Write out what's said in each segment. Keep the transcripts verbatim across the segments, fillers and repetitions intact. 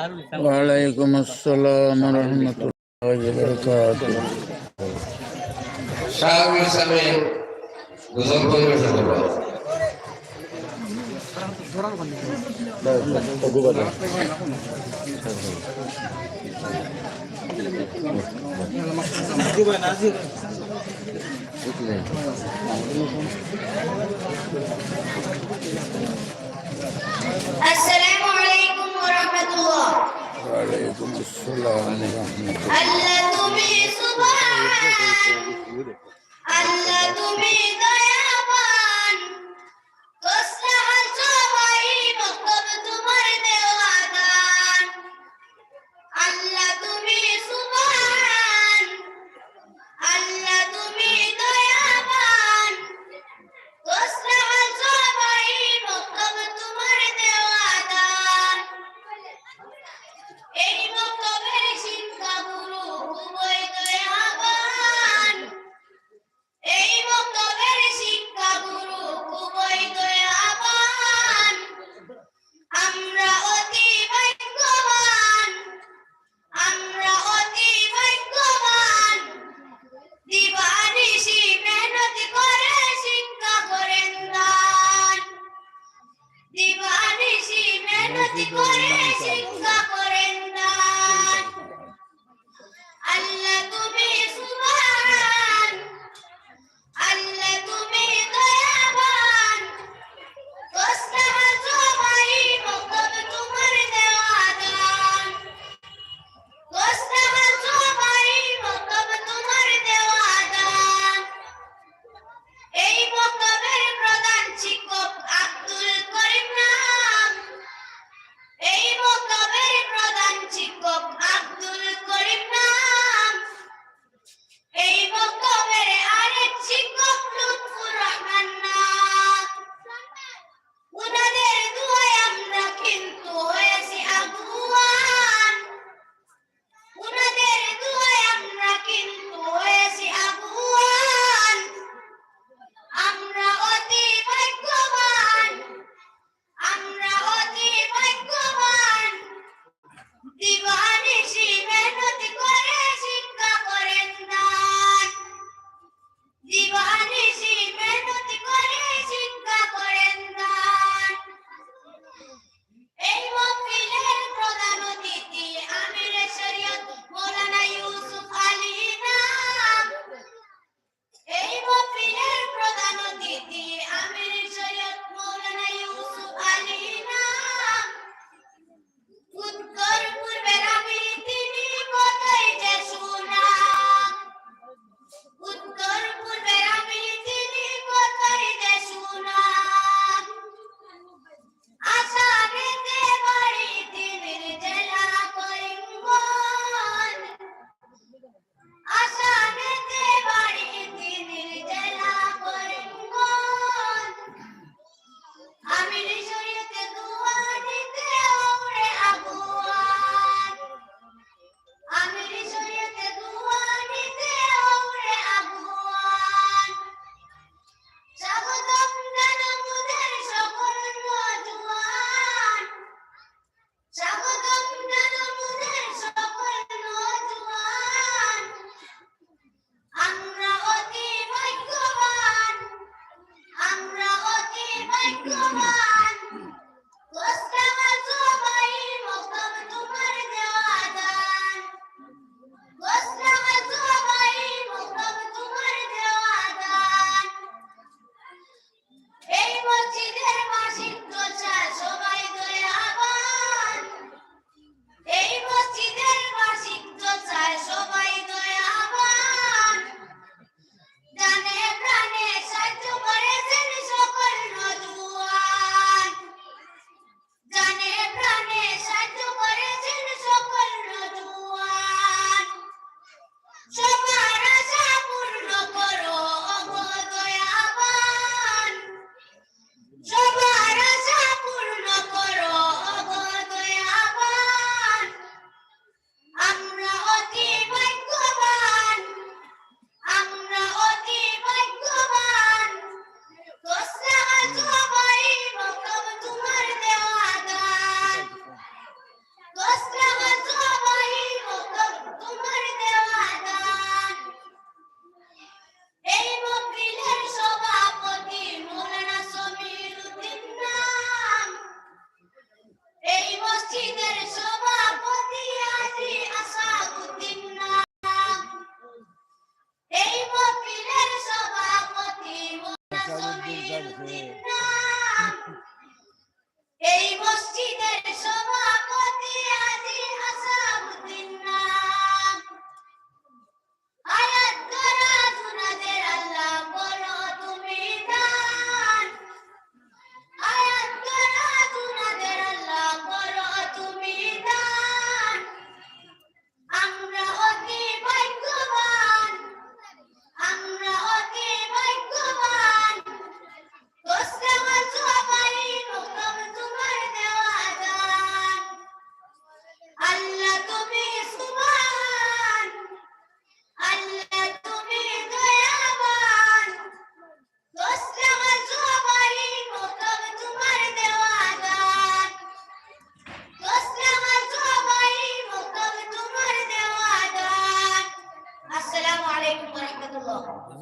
ওয়ালাইকুম আসসালাম ওয়া রাহমাতুল্লাহি ওয়া বারাকাতুহু। শাহুল ইসলামের গজল পরিবেশন করব। السلام عليكم ورحمة الله. ওয়ালাইকুম আসসালাম ওয়া রাহমাতুল্লাহ। আল্লাহ তুমি সুবহান, আল্লাহ তুমি দয়াবান, তসলাহাল সবাই মক্তব তোমার দেওয়া দান। আল্লাহ তুমি সুবহান, আল্লাহ তুমি দয়াবান, তসলাহাল সবাই মক্তব তোমার দেওয়া দান। এই মক্তবের শিক্ষা গুরু খুবই দয়াবান। এই মক্তবের শিক্ষা গুরু খুবই দয়াবান। আমরা অতি ভাগ্যবান, আমরা অতি ভাগ্যবান। দিবানিশি মেহনত করে শিক্ষা করেন দান। দিবানিশি মেহনত করে শিক্ষা করেন দান। আল্লাহ তুমি সুবহান, আল্লাহ তুমি দয়াবান, তসলাহাল সবাই মক্তব তোমার দেওয়া দান। তসলাহাল সবাই মক্তব তোমার দেওয়া দান। এই মক্তবের প্রধান শিক্ষক আব্দুল করিম নাম। এই মক্তবের প্রধান শিক্ষক আব্দুল করিম নাম।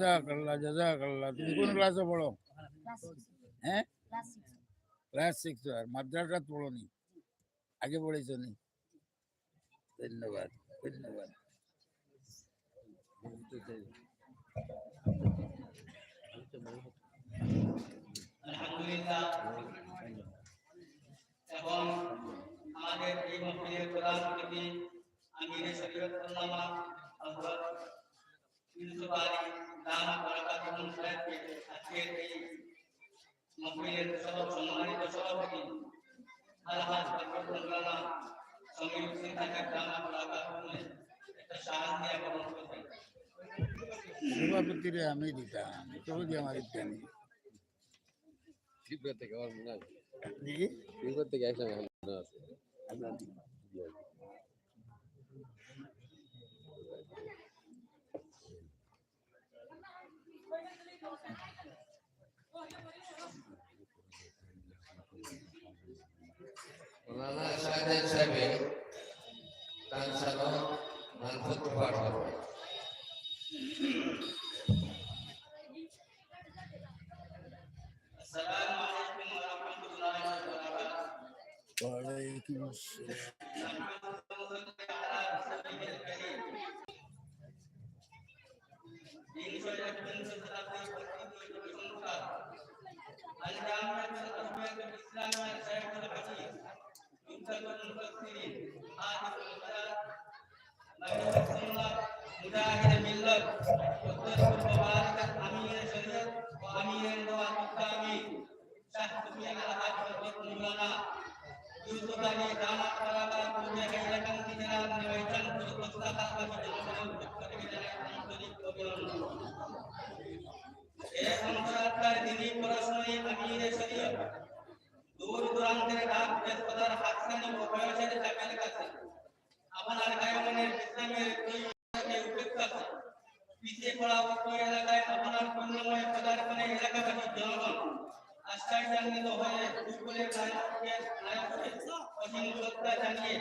জাযাকাল্লাহ, জাযাকাল্লাহ। তুমি কোন ক্লাসে পড়ো? হ্যাঁ? Class six. আর মাদ্রাসাত পড়ো নি? আগে পড়াইছো নি? ধন্যবাদ, ধন্যবাদ। আলহামদুলিল্লাহ। এবং আমাদের এই মহফিলের প্রধান অতিথি আমিরে শরীয়ত আল্লামা হযরত ইউসুফ আলী দামাত বারাকাতুহুম সাহেবকে আজকের এই মহফিলের সভাপতি, সম্মানিত সভাপতি আলহাজ ফখরুল মৌলানা সমীর হোসেন সাহেব দামাত বারাকাতুহুম একটা শাল দিয়া বরণ করবেন। সভাপতিরে আমি দিতাম, সভাপতি আমার দিতাম। তীব্র থেকে আমার মনে আছে। জি? তীব্র থেকে একসাথে আমার মনে আছে। মৌলানা শাহজাহান সাহেব তান শানো মারফত পাঠ করবে। আসসালামু আলাইকুম ওয়া রাহমাতুল্লাহি ওয়া বারাকাতুহু। ওয়া আলাইকুম আসসালাম। তিনশো একবিংশ শতাব্দীর প্রকৃত প্রশংসা আল জামিয়াতুল আদবিয়াতুল ইসলামিয়া শাইখুল হাদিস, মুফতি মুফাসসিরিন, হাফিজুল কিতাব, মাহিরুস সুন্নাহ, মুজাহিদে মিল্লাত, কুদ্দুসুল মুবারাকাত, আমিরে শরীয়ত ও আমিরে রিদাওয়াতুত তামিম, শাহ সুফি আলহাজ হযরত মাওলানা ইউসুফ আলী দামাত বারাকাতুহুম হায়াতাহুম কিরাম নিবেদন করে প্রস্তাব রাখা হয়েছে জনগণের পক্ষ থেকে জানাই আন্তরিক অভিনন্দন। এই অন্তরাত্মার দিনই পড়াশোনায় আমিরে শরীয়ত দূর দূরান্তের রাত ব্যস্ততার হাতছানি ও বয়সের চাপের কাছে আপনার কায়মনের বিশ্রামের প্রয়োজনকে উপেক্ষা করে পিছিয়ে পড়া উত্তর এলাকায় আপনার পুণ্যময় পদার্পণে এলাকাবাসী জনগণ আশ্চর্যান্বিত হয়ে ফুটবলের নায়ককে, নায়ককে অসীম শ্রদ্ধা জানিয়ে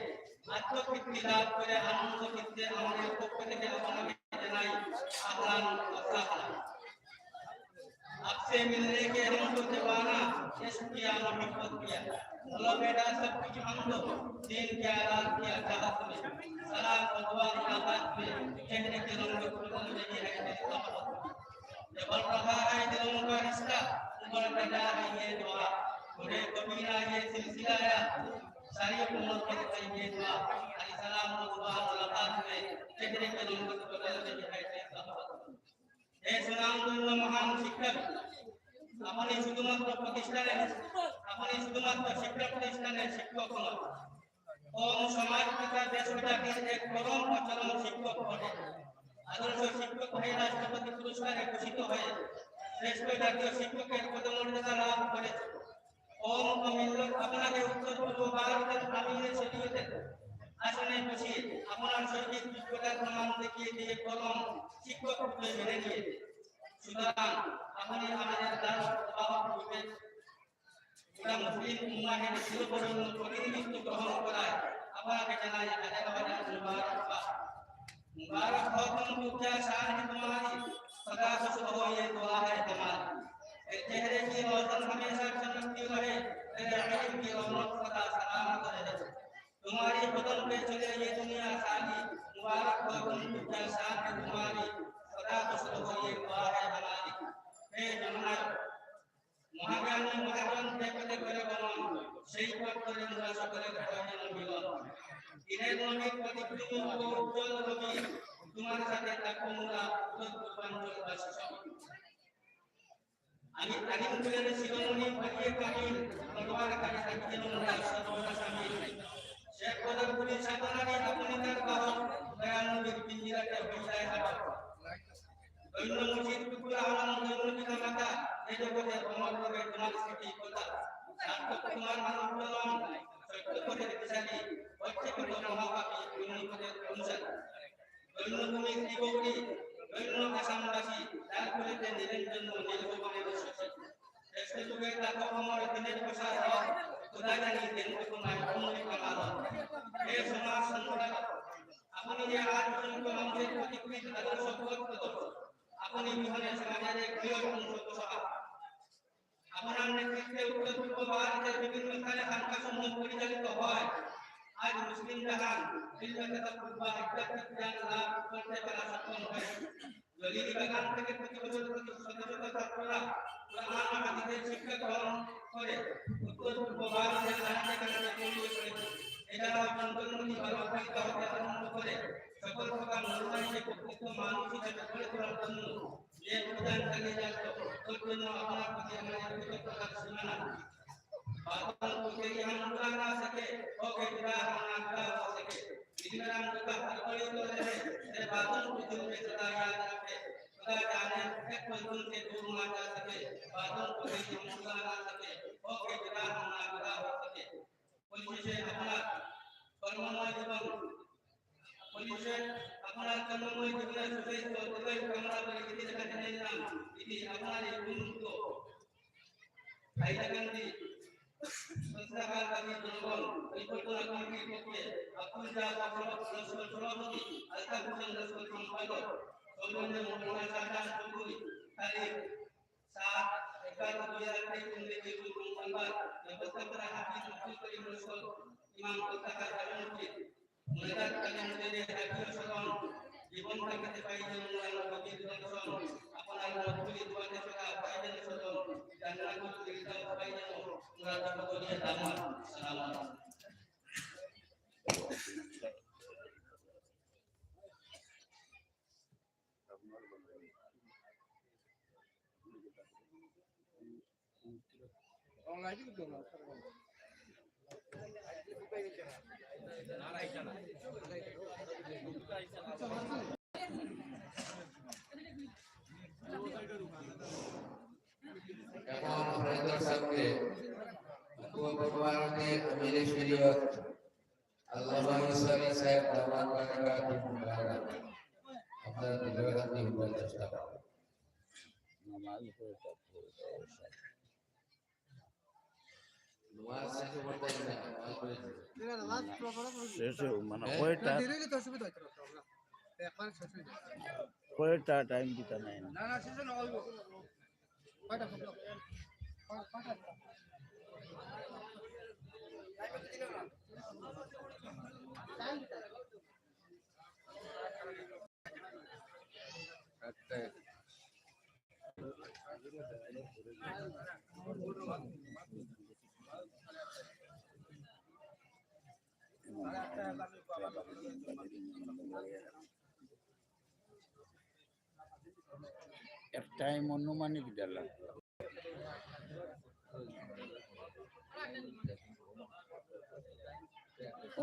আত্মতৃপ্তি লাভ করে আনন্দ চিত্তে আমাদের পক্ষ থেকে আপনাকে জানাই আহলান ওয়া সাহলান। आपसे मिलने के हम तो दीवाना, इश्क किया, मोहब्बत किया। बोलो बेटा, सब कुछ हम दो, दीन क्या, रात क्या, चाहत में। सलाम और दुआ मुलाकात में, चेहरे की रंगत बदल रही है तेरी मोहब्बत में। ये बढ़ रहा है दिलों का रिश्ता, उमड़ रहा है ये दुआ। बूढ़े कबीरा ये सिलसिला आया, सारी उम्र के लिए ये दुआ। अली सलाम और दुआ मुलाकात में, चेहरे की रंगत बदल रही है तेरी मोहब्बत में। হে সুনামধন্য মহান শিক্ষক, আপনি শুধুমাত্র প্রতিষ্ঠানের, আপনি শুধুমাত্র শিক্ষা প্রতিষ্ঠানের শিক্ষক নন, কওম, সমাজ তথা দেশ ও জাতির এক পরম অচরম শিক্ষক বটে। আদর্শ শিক্ষক হয়ে রাষ্ট্রপতি পুরস্কারে ভূষিত হয়ে শ্রেষ্ঠ জাতীয় শিক্ষকের পদমর্যাদা লাভ করেছে। কওম ও মিল্লত আপনাকে উত্তর পূর্ব ভারতের আমিরে শরীয়তের আসনে বসিয়ে আপনার শৈক্ষিক যোগ্যতার প্রমাণ দেখিয়ে দিয়ে কলম শিক্ষক রূপে মেনে নিয়ে, সুতরাং আপনি আমাদের দারুল বাবা রূপে গোটা মুসলিম উম্মাহের চিরবরণ্য প্রতিনিধিত্ব গ্রহণ করায় আপনাকে জানাই হাজার হাজার মুবারকবাদ। मुबारक हो तुम, क्या शान है तुम्हारी, सदा खुश रहो, ये दुआ है हमारी। तेरे चेहरे की रोशन हमेशा चमकती रहे, तेरे इल्म की रौनक सदा सलामत रहे। तुम्हारी कदम पे चले ये दुनिया सारी, मुबारक हो तुम, क्या शान है तुम्हारी, सदा खुश रहो, ये दुआ है हमारी। हे जमात, মহাজ্ঞানী মহাজন যে পথে করে গমন, সেই পথ ধরে মোরা সকলের প্রয়োজন মিলন। দিনের নবীর প্রদীপ তুমি ও উজ্জ্বল রবি, তোমার সাথে থাকবো মোরা উত্তর পূর্বাঞ্চলবাসী সব। আমি তালিম কুলের শিরোমণি পড়িয়ে কামিল, তোমার কাছে থাকি যেন মোরা সর্বদা সামিল। শেখ বদরপুরি সাধনারী আপনি তার বাহক, দয়াল নবীর পিঞ্জিরাতে হয়ে যায় আটক। দৈন্য মুর্শিদ কুকুর আলম দৈন্য পিতা মাতা, এ জগতে অমর রবে তোমার স্মৃতি কথা। সার্থক তোমার মানব জনম, সত্য পথের দিশারি, হচ্ছে কত মহাপাপী, দৈন্য পথের অনুসারী। দৈন্য তুমি শ্রী গৌরী, দৈন্য আসামবাসী, যার কুলেতে নিরঞ্জন নীল ভবনের শশী। শ্রেষ্ঠ যুগে তাকো অমর দিনের প্রসার, খোদা জানি দেন তোমায় অমর কামাল। হে সমাজ সংস্কারক, আপনি যে আজ পর্যন্ত মানুষের পথিকৃৎ আদর্শ প্রদর্শক, আপনি বিহনে মুসলিম জাহান, ইল্লা কাতাব কুরবা, ইত্যাদি জ্ঞান লাভ করতে পারা সক্ষম হয়। জলিল বাগান থেকে প্রতি বছর প্রতি শত শত ছাত্ররা কোরআন ও হাদিসের শিক্ষা গ্রহণ করে উত্তর পূর্ব ভারতে জানাতে জানাতে পৌঁছে পড়েছে। এছাড়াও চন্দ্রমণি বালক বিদ্যা হতে আরম্ভ করে সকল প্রকার নরনারীকে প্রকৃত মানুষ হিসেবে গড়ে তোলার জন্য যে অভিযান চালিয়ে যাচ্ছ, ওর জন্য আপনার প্রতি আমাদের কৃতজ্ঞতার সীমানা। बातों को तेरी हम भुला ना सके, होके जुदा हम ना जुदा हो सके। दिन रात का हर घड़ी तो रहे, तेरे बातों को दिल में सदा याद रखे। खुदा जाने, एक पल तुमसे दूर ना जा सके, बातों को तेरी हम भुला ना सके, होके जुदा हम ना जुदा हो सके। পরিশেষে আপনার কর্মময় জীবন, পরিশেষে আপনার কর্মময় জীবনের সুস্বাস্থ্য ও দীর্ঘায়ু কামনা করে ইতি লেখা জানিয়ে দিলাম। ইতি আপনার এই উন্মুক্ত হাইলাকান্দি সংস্থাকারী জনগণ পরিকল্পনা কমিটির পক্ষে আব্দুল জাহাজ লস্কর সভাপতি, আলতাফ হোসেন লস্কর সম্পাদক, সৌজন্যে মৌলানা শাহজাহান চৌধুরী, তারিখ সাত এগারো দুই হাজার তেইশ ইংরেজি এবং সোমবার ব্যবস্থাপনা হাফিজ আব্দুল করিম লস্কর ইমাম পতাকা জামে মসজিদ। মোনাজাত কালে মুরিদে হাফিজ স্মরণ, জীবন থাকিতে পাইলে মোলার নবীর দর্শন, আপনার মধুরী দোয়াতে সদা পাইবেন স্মরণ, জান্নাতুল ফিরদাউস পাইলে মোরা তব করিয়া দামন। সালাম আলাইকুম। এখন ফয়জুল সাহেবকে উপমহানগরীর আমিরে শরীয়ত আল্লামা ইসলামী সাহেব দামাত বারাকাতুহুম মুবারকাতুহুম আপনারা দীর্ঘ রাত্রি উপরে চেষ্টা করবেন। নামাজ পড়ে তারপরে নামাজ শেষে পড়তে হবে না, নামাজ পড়ে যাবে। শেষে মানে হ্যাঁ? কয়টা? না, দেরি হইলে তো অসুবিধা হইতো না, problem। একবারে শেষ হয়ে যাবে। কয়টা time দিতা নাই না? না, না, শেষে না, অল্প। কয়টা হবে? কয়-, কয়টা? একটা। এক time অনুমানিক দিলা।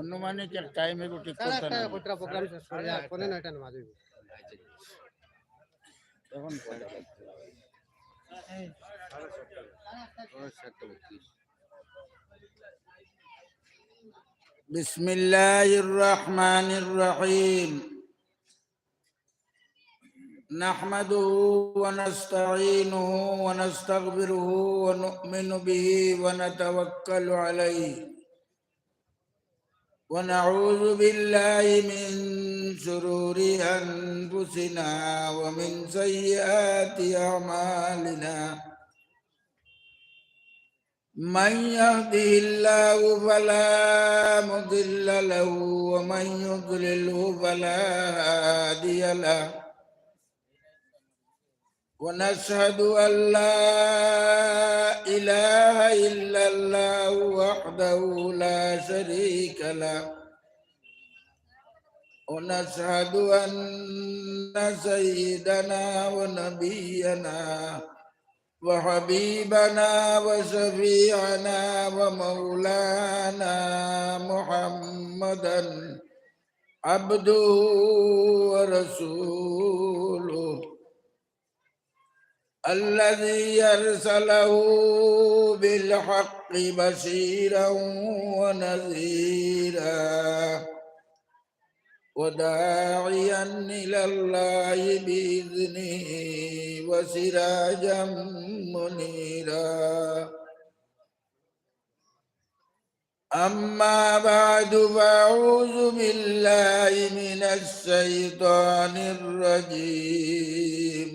অনুমানিক এক time এগো ঠিক করতে না। কতটা program শেষ করে, আর পৌনে নয়টা নামাজ হইব। এখন কয়টা বাজে? এই। সাতটা বত্রিশ। بسم الله الرحمن الرحيم. نحمده ونستعينه ونستغفره ونؤمن به ونتوكل عليه ونعوذ بالله من شرور أنفسنا ومن سيئات أعمالنا. من يهده الله فلا مضل له ومن يضلله فلا هادي له. ونشهد أن لا إله إلا الله وحده لا شريك له. ونشهد أن سيدنا ونبينا وحبيبنا وشفيعنا ومولانا محمدا عبده ورسوله الذي أرسله بالحق بشيرا ونذيرا وداعيا إلى الله بإذنه وسراجا منيرا. أما بعد، فأعوذ بالله من الشيطان الرجيم.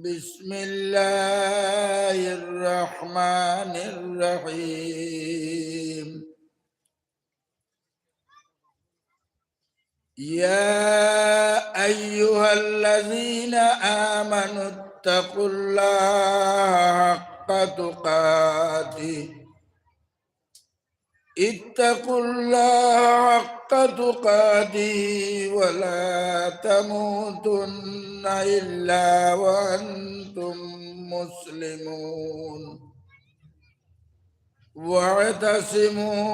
بسم الله الرحمن الرحيم. يا أيها الذين آمنوا اتقوا الله حق تقاته، اتقوا الله حق تقاته ولا تموتن إلا وأنتم مسلمون. واعتصموا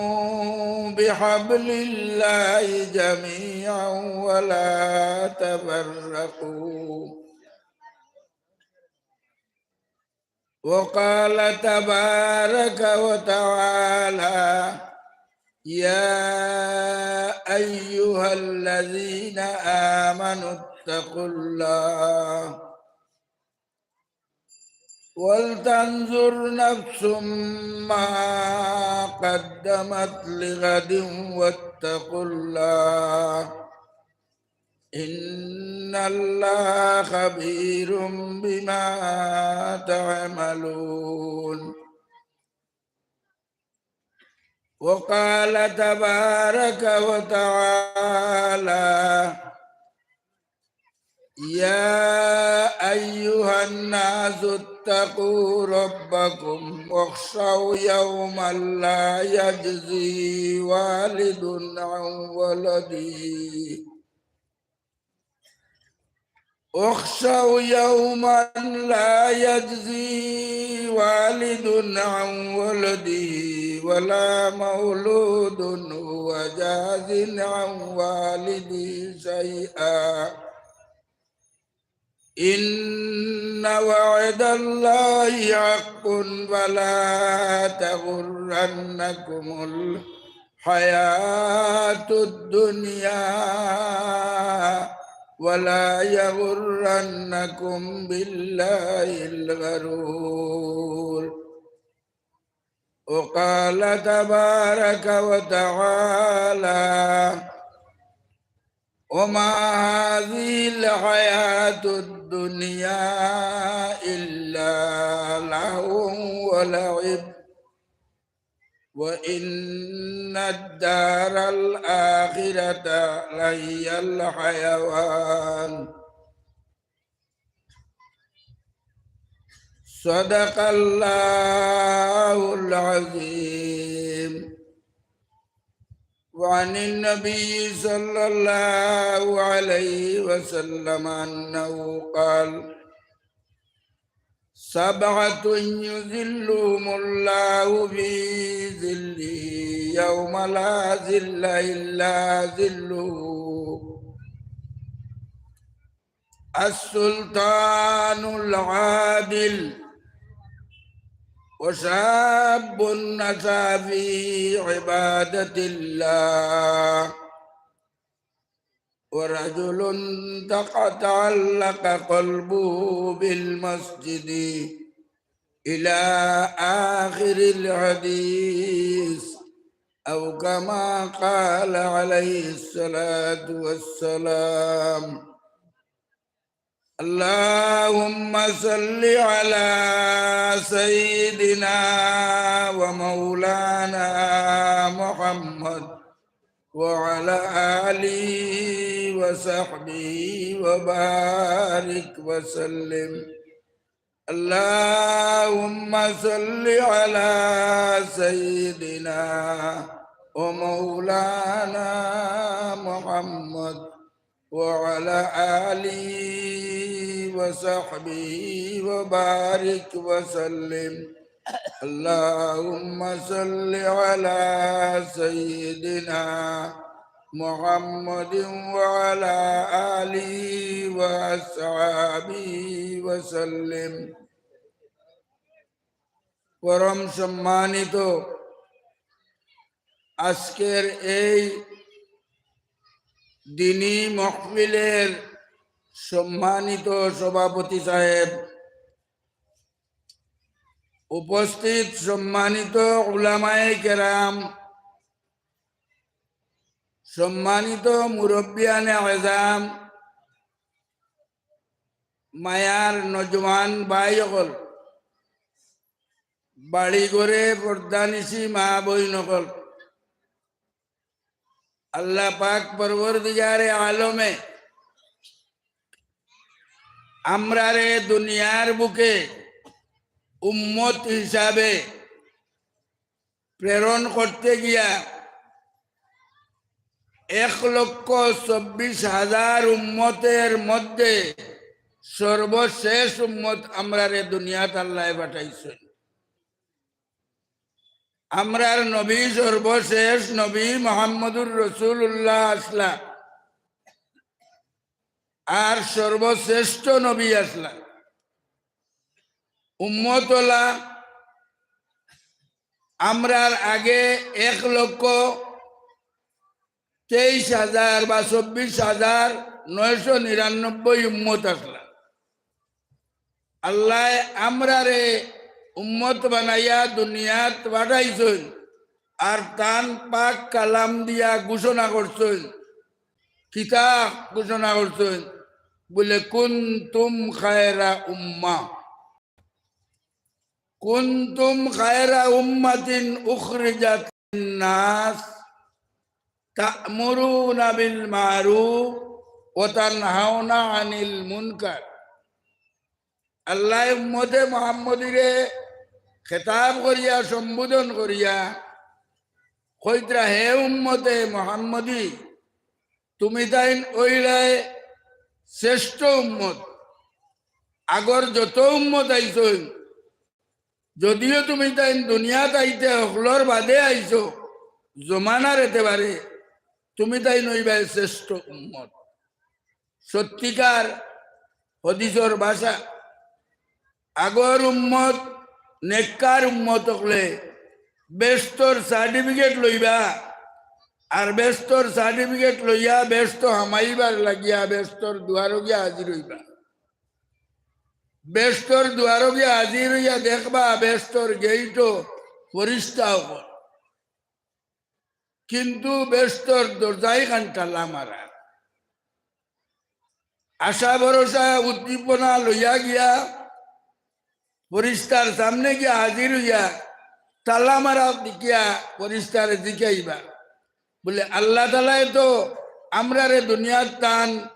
بحبل الله جميعا ولا تفرقوا. وقال تبارك وتعالى: يا أيها الذين آمنوا اتقوا الله ولتنظر نفس ما قدمت لغد واتقوا الله إن الله خبير بما تعملون. وقال تبارك وتعالى: يا أيها الناس اتقوا ربكم واخشوا يوما لا يجزي والد عن ولده، واخشوا يوما لا يجزي والد عن ولده ولا مولود هو جاز عن والده شيئا، إن وعد الله حق فلا تغرنكم الحياة الدنيا ولا يغرنكم بالله الغرور. وقال تبارك وتعالى: وما هذه الحياة الدنيا إلا لهو ولعب، وإن الدار الآخرة لهي الحيوان. صدق الله العظيم. وعن النبي صلى الله عليه وسلم أنه قال: سبعة يظلهم الله في ظله يوم لا ظل إلا ظله: السلطان العادل، وشاب نشأ في عبادة الله، ورجل تق-، تعلق قلبه بالمسجد، إلى آخر الحديث، أو كما قال عليه الصلاة والسلام. اللهم صل على سيدنا ومولانا محمد وعلى آله وصحبه وبارك وسلم. اللهم صل على سيدنا ومولانا محمد وعلى آله وصحبه وبارك وسلم. اللهم صل على سيدنا محمد وعلى آله وأصحابه وسلم. পরম সম্মানিত আজকের এই দিনী মাহফিলের সম্মানিত সভাপতি সাহেব, উপস্থিত সম্মানিত উলামায়ে কেরাম, সম্মানিত মুরব্বিয়ানে এজাম, মায়ার নওজোয়ান ভাই অকল, বাড়ি ঘরে পর্দানিশি মা বইন অকল, আল্লাহ পাক পরওয়ারদিগারে আলমে আমরারে দুনিয়ার বুকে উম্মত হিসাবে প্রেরণ করতে গিয়া এক লক্ষ চব্বিশ হাজার উম্মতের মধ্যে সর্বশেষ উম্মত আমরারে দুনিয়াত আল্লায় পাঠাইছইন। আমরার নবী, সর্বশেষ নবী মুহাম্মদুর রাসূলুল্লাহ আছলা, আর সর্বশ্রেষ্ঠ নবী আছলা। উম্মত অলা আমরার আগে এক লক্ষ তেইশ হাজার বা চব্বিশ হাজার নয়শো নিরানব্বই উম্মত আছলা। আল্লায় আমরারে উম্মত বানাইয়া দুনিয়াত পাঠাইছইন, আর তান পাক কালাম দিয়া ঘোষণা করছইন। কিতা ঘোষণা করছইন? বুলে, "কুনতুম খায়রা উম্মাহ, কুনতুম খায়রা উম্মাতিন উখরিজাত লিন-নাস, তা'মুরুনা বিল মা'রুফ ওয়া তানহাউনা আনিল মুনকার।" আল্লায় উম্মতে মুহাম্মদীরে খেতাব করিয়া, সম্বোধন করিয়া কইতরা, "হে উম্মতে মুহাম্মদী, তুমি তাইন অইলায় শ্রেষ্ঠ উম্মত। আগর যত উম্মত আইছইন, যদিও তুমি তাইন দুনিয়াত আইতে হকলর বাদে আইছো, জমানার এতেবারে তুমি তাইন অইবায় শ্রেষ্ঠ উম্মত।" সত্যিকার হাদিসর ভাষা, আগর উম্মত, নেককার উম্মত অকলে বেহেস্তর certificate লইবা, আর বেহেস্তর certificate লইয়া বেহেস্তো হামাইবার লাগিয়া বেহেস্তর দুয়ারো গিয়া হাজির অইবা। বেহেস্তর দুয়ারো গিয়া হাজির অইয়া দেখবা, বেহেস্তর গেইটো ফিরিস্তা অকল, কিন্তু বেহেস্তর দরজাইখান তালা মারা। আশা ভরসা উদ্দীপনা লইয়া গিয়া ফিরিস্তার সামনে গিয়া হাজির অইয়া তালা মারা দেখিয়া ফিরিস্তারে জিকাইবা, বুলে, "আল্লাহ তাআলায় তো আমরারে দুনিয়াত তান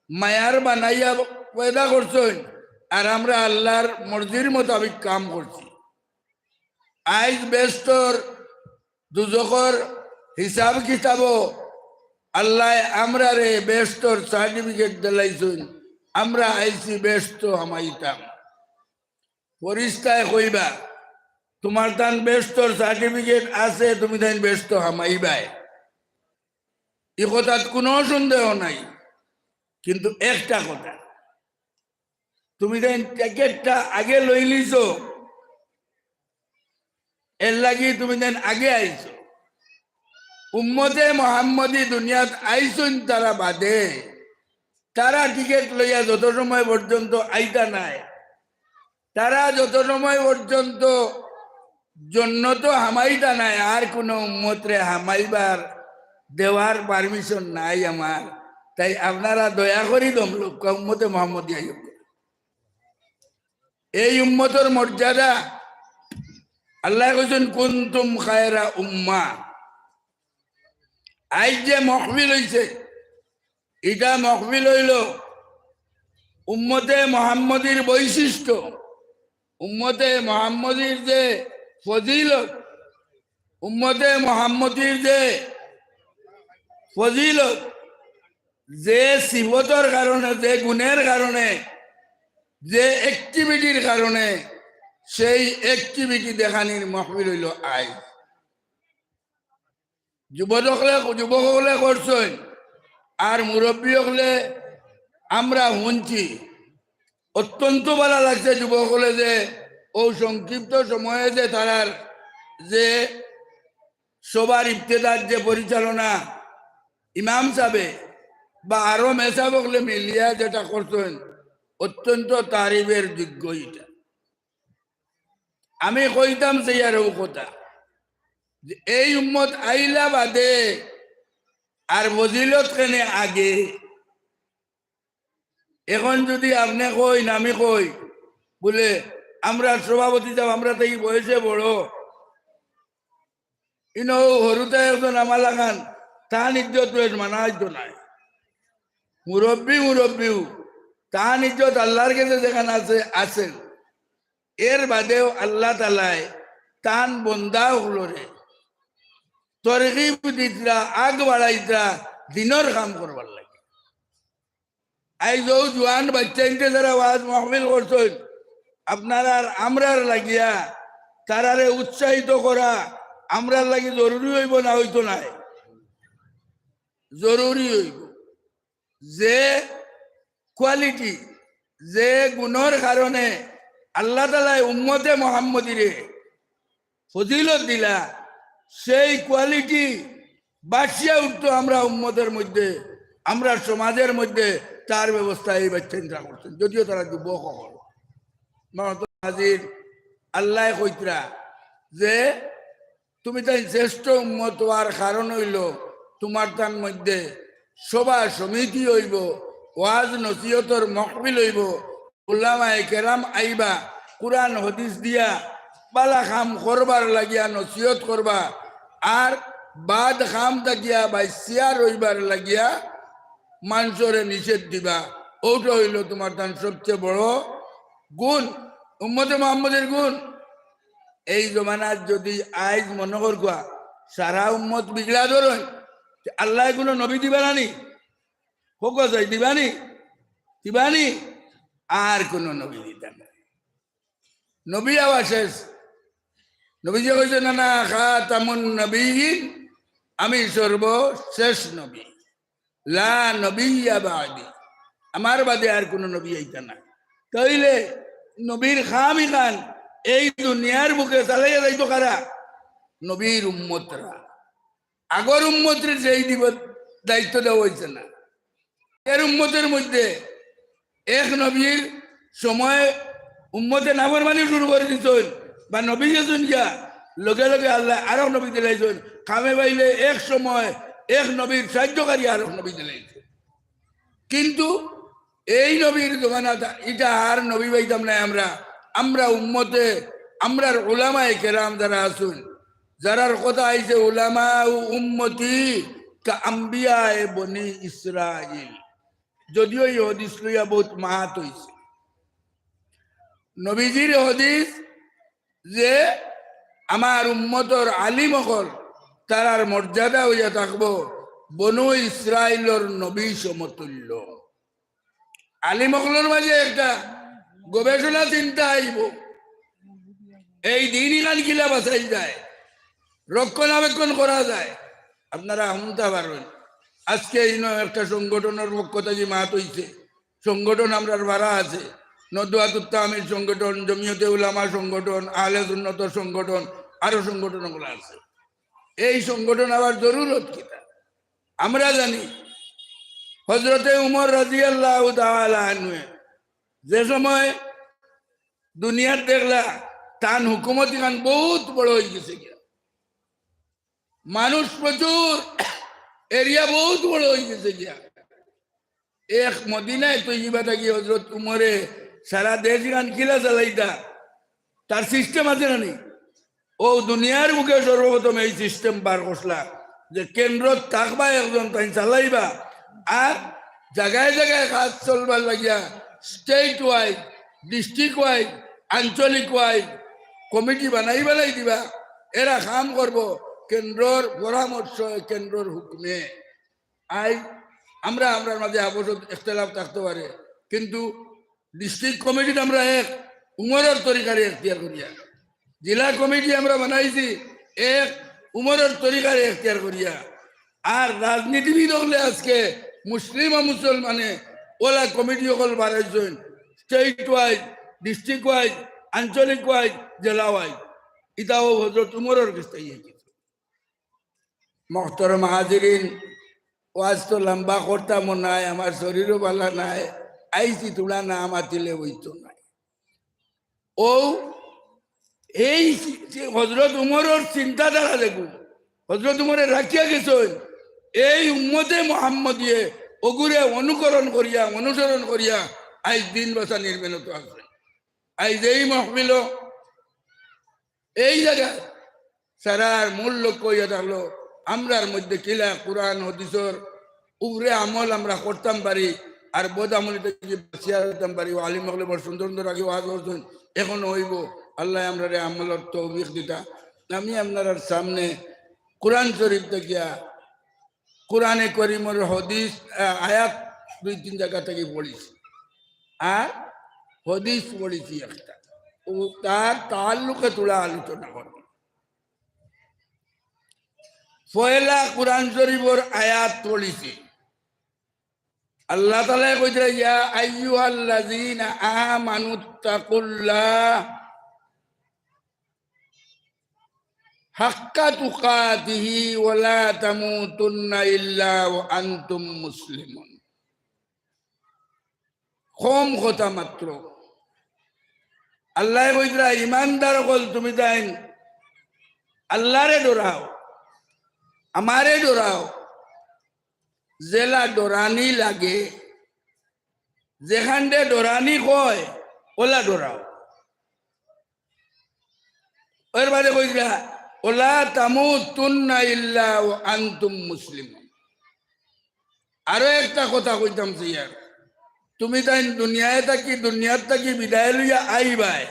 মায়ার বানাইয়া পয়দা করছইন, আর আমরা আল্লাহর মর্জির মোতাবিক কাম করছি। আইজ বেহেস্তর দুজখর হিসাব কিতাবো আল্লায় আমরারে বেহেস্তর certificate দিলাইছইন, আমরা আইছি বেহেস্তো হামাইতাম।" ফিরিস্তায় কইবা, "তুমার তান বেহেস্তর certificate আছে, তুমি তাইন বেহেস্তো হামাইবায়।" ই কথাত কুনু সন্দেহ নাই, কিন্তু একটা কথা, তুমি তাইন ticketটা আগে লইলিছো, এরলাগি তুমি তাইন আগে আইছো। উম্মতে মুহাম্মদী দুনিয়াত আইছইন তারা বাদে, তারা ticket লইয়া যত সময় পর্যন্ত আইতা নায়, তারা যত সময় পর্যন্ত জন্নতো হামাইতা নায়, আর কুনু উম্মতরে হামাইবার দেওয়ার permission নাই আমার। তাই আপনারা দয়া করি দমলক্কা উম্মতে মুহাম্মদী আইউক্কা। এই উম্মতর মর্যাদা, আল্লায় কইছইন, "কুনতুম খায়রা উম্মাহ।" আইজ যে মহফিল অইছে, ইটা মহফিল অইলো উম্মতে মুহাম্মদীর বৈশিষ্ট্য, উম্মতে মুহাম্মদীর যে ফজিলত, উম্মতে মুহাম্মদীর যে ফজিলত, যে সিফতর কারণে, যে গুণের কারণে, যে activityর কারণে, সেই activity দেখানির মহফিল অইলো আইজ। যুবক অকলে, যুবক অকলে করছইন, আর মুরব্বী অকলে আমরা হুনছি। অত্যন্ত ভালা লাগছে যুবক অকলে যে অউ সংক্ষিপ্ত সময়ে যে তারার যে সভার ইফতেদার যে পরিচালনা ইমাম সাবে বা আরো মেসাব অকলে মিলিয়া যেটা করছইন, অত্যন্ত তারিফের যোগ্য ইটা। আমি কইতাম চাইয়ার অউ কথা যে এই উম্মত আইলা বাদে আর ফজিলত কেনে আগে? এখন যুদি আপনে কইন, আমি কই, বুলে, আমরার সভাপতি সাব, আমরা থাকি বয়সে বড়, ইনো হরুতা একজন আমার লাখান, তান ইজ্জত বেশ মানা অইতো নায়। মুরব্বি মুরব্বিউ, তান ইজ্জত আল্লাহর গেছে যেখান আছে, আছে। এর বাদেও আল্লাহ তাআলায় তান বন্দা অকলরে তরগিব দিতরা, আগ বাড়াইতরা দিনর কাম করবার লাগি। আইজ অউ জুয়ান বাইচ্চাইন্তে যারা ওয়াজ মাহফিল করছইন, আপনারার আমরার লাগিয়া তারারে উৎসাহিত করা আমরার লাগি জরুরি অইবো না অইতো নায়? জরুরি অইবো। যে quality, যে গুণর কারণে আল্লাহ তাআলায় উম্মতে মুহাম্মদীরে ফজিলত দিলা, সেই quality বাড়িয়া উঠতো আমরা উম্মতের মধ্যে, আমরা সমাজের মধ্যে তার ব্যবস্থা এই বাইচ্চাইন্তরা করছইন, যদিও তারা যুবক অকল। মাহতরম হাজির, আল্লায় কইতরা যে তুমি তাইন শ্রেষ্ঠ উম্মত অওয়ার কারণ অইলো তুমার তান মধ্যে সভা সমিতি অইবো, ওয়াজ নসিহতর মহফিল অইবো, উলামায়ে কেরাম আইবা, কুরআন হাদিস দিয়া বালা কাম করবার লাগিয়া নসিহত করবা, আর বাদ কাম থাকিয়া বাইচিয়া রইবার লাগিয়া মানষরে নিষেধ দিবা। অউটা অইলো তুমার তান সবচেয়ে বড় গুণ, উম্মতে মুহাম্মদীর গুণ। এই জমানাত যুদি আইজ মনো করউক্কা সারা উম্মত বিগড়া ধরইন, তে আল্লায় কুনু নবী দিবা না নি? কউক্কা চাই, দিবা নি? দিবা নি? আর কুনু নবী দিতা নায়। নবী আওয়া শেষ। নবীজিয়ে কইছইন, "আনা খাতামুন নবিয়্যিন", আমি সর্বশেষ নবী। "লা নবিয়্যা বাদি", আমার বাদে আর কুনু নবী আইতা নায়। তাইলে নবীর কাম ইখান এই দুনিয়ার বুকে চালাইয়া যাইতো কারা? নবীর উম্মতরা। আগর উম্মতরে যেই দিব-, দায়িত্ব দেওয়া অইছে না। এর উম্মতের মধ্যে এক নবীর সময় উম্মতে নাফরমানি শুরু করি দিছইন, বা নবী গেছইন গিয়া, লগে লগে আল্লায় আরক নবী দিলাইছইন। কামে পাইলে এক সময় এক নবীর সাহায্যকারী আরক নবী দিলাইছইন। কিন্তু এই নবীর জমানাত ইটা আর নবী পাইতাম নায় আমরা। আমরা উম্মতে, আমরার উলামায়ে কেরাম যারা আছইন, যারার কথা আইছে, "উলামাউ উম্মতি কা আম্বিয়ায়ে বনি ইসরাইল।" যদিও ই হাদিস লইয়া বউত মাত অইছে। নবীজির হাদিস যে আমার উম্মতর আলিম অকল, তারার মর্যাদা অইয়া থাকবো বনু ইসরাইলর নবী সমতুল্য। আলিম অকলর মাঝে একটা গবেষণা চিন্তা আইবো, এই দিন ইখান কিলা বাঁচাইল যায়, রক্ষণাবেক্ষণ করা যায়। আপনারা হুনতা পারইন, আজকে ইনো একটা সংগঠনর পক্ষ থাকি মাত অইছে, সংগঠন আমরার বারা আছে, নদওয়াতুত তামিল সংগঠন, জমিয়তে উলামা সংগঠন, আহলে সুন্নতর সংগঠন, আরো সংগঠন অকল আছে। এই সংগঠন আবার জরুরত কিতা? আমরা জানি হযরতে উমর রাদিয়াল্লাহু তাআলা আনহু যে সময় দুনিয়াত দেখলা, তান হুকুমত ইখান বউত বড় অইগেছে গিয়া, মানুষ প্রচুর, এরিয়া বউত বড় অইগেছে গিয়া। এক মদিনায় তৈয়বা থাকি হযরত উমরে সারা দেশ ইখান কিলা চালাইতা, তার সিস্টেম আছে না নি? অউ দুনিয়ার বুকে সর্বপ্রথম এই সিস্টেম বার করছলা যে কেন্দ্রত থাকবা একজন, তাইন চালাইবা, আর জাগায় জাগায় কাজ চলবার লাগিয়া state wise, district wise, আঞ্চলিক wise কমিটি বানাই বানাই দিবা। এরা কাম করবো কেন্দ্রর পরামর্শ, কেন্দ্রর হুকুমে। আইজ আমরা, আমরার মাঝে আপসত ইখতিলাফ থাকতো পারে, কিন্তু ডিস্ট্রিক্ট কমিটিত আমরা এক উমরর তরিকারে এখতিয়ার করিয়া, জেলা কমিটি আমরা বানাইছি এক উমরর তরিকারে এখতিয়ার করিয়া। আর রাজনীতিবিদ অকলে আজকে মুসলিম আর মুসলমানে অলা কমিটি অকল বানাইছইন, state wise, district wise, আঞ্চলিক wise, জেলা wise। ইতাও হযরত উমরর গেছ থাকি আইছে। মহতরম হাজিরিন, ওয়াজ তো লম্বা করতাম নায়, আমার শরীরও ভালা নায়, আইছি থুড়া না মাতিলে অইতো নায়। অউ এই যে হযরত উমরর চিন্তাধারা দেখো, হযরত উমরে রাখিয়া গেছইন, এই উম্মতে মুহাম্মদিয়ে অগুরে অনুকরণ করিয়া, অনুসরণ করিয়া আইজ দিন বাঁচানির মেহনত আছে। আইজ এই মাহফিলো এই জাগাত সারার মূল লক্ষ্য অইয়া থাকলো আমরার মধ্যে কিলা কোরআন হাদিসর উপরে আমল আমরা করতাম পারি, আর বদ আমল থাকি বাঁচিয়া যাইতাম পারি। ও আলিম অকলে বড় সুন্দর সুন্দর আগে ওয়াজ করছইন, এখনো অইবো। আল্লায় আমরারে আমলর তৌফিক দিতা। আমি আপনারার সামনে কোরআন শরীফ থাকিয়া কোরআনে করিমর হাদিস, আহ, আয়াত দুই তিন জাগা থাকি পড়ছি, আর হাদিস পড়ছি একটা, ও তার তাল্লুকে থুড়া আলোচনা করব। পয়লা কোরআন শরীফর আয়াত পড়ছি। আল্লাহ তাআলায় কইতরা, "ইয়া আইয়ুহাল্লাযীনা আমানুত্তাকুল্লাহ হাক্কা তুকাতিহি ওয়া লা তামুতুন্না ইল্লা ওয়া আনতুম মুসলিমুন।" কম কথা মাত্র। আল্লায় কইতরা, "ইমানদার অকল, তুমি তাইন আল্লারে ডরাও, আমারে ডরাও, যেলা ডরানি লাগে, যেখানরে ডরানি কয়, ওলা ডরাও।" এর বাদে কইতরা, "ওলা তামুতুন্না ইল্লা ওয়া আনতুম মুসলিমুন।" আরো একটা কথা কইতাম চাইয়ার, তুমি তাইন দুনিয়ায় থাকি, দুনিয়ার থাকি বিদায় লইয়া আইবায়,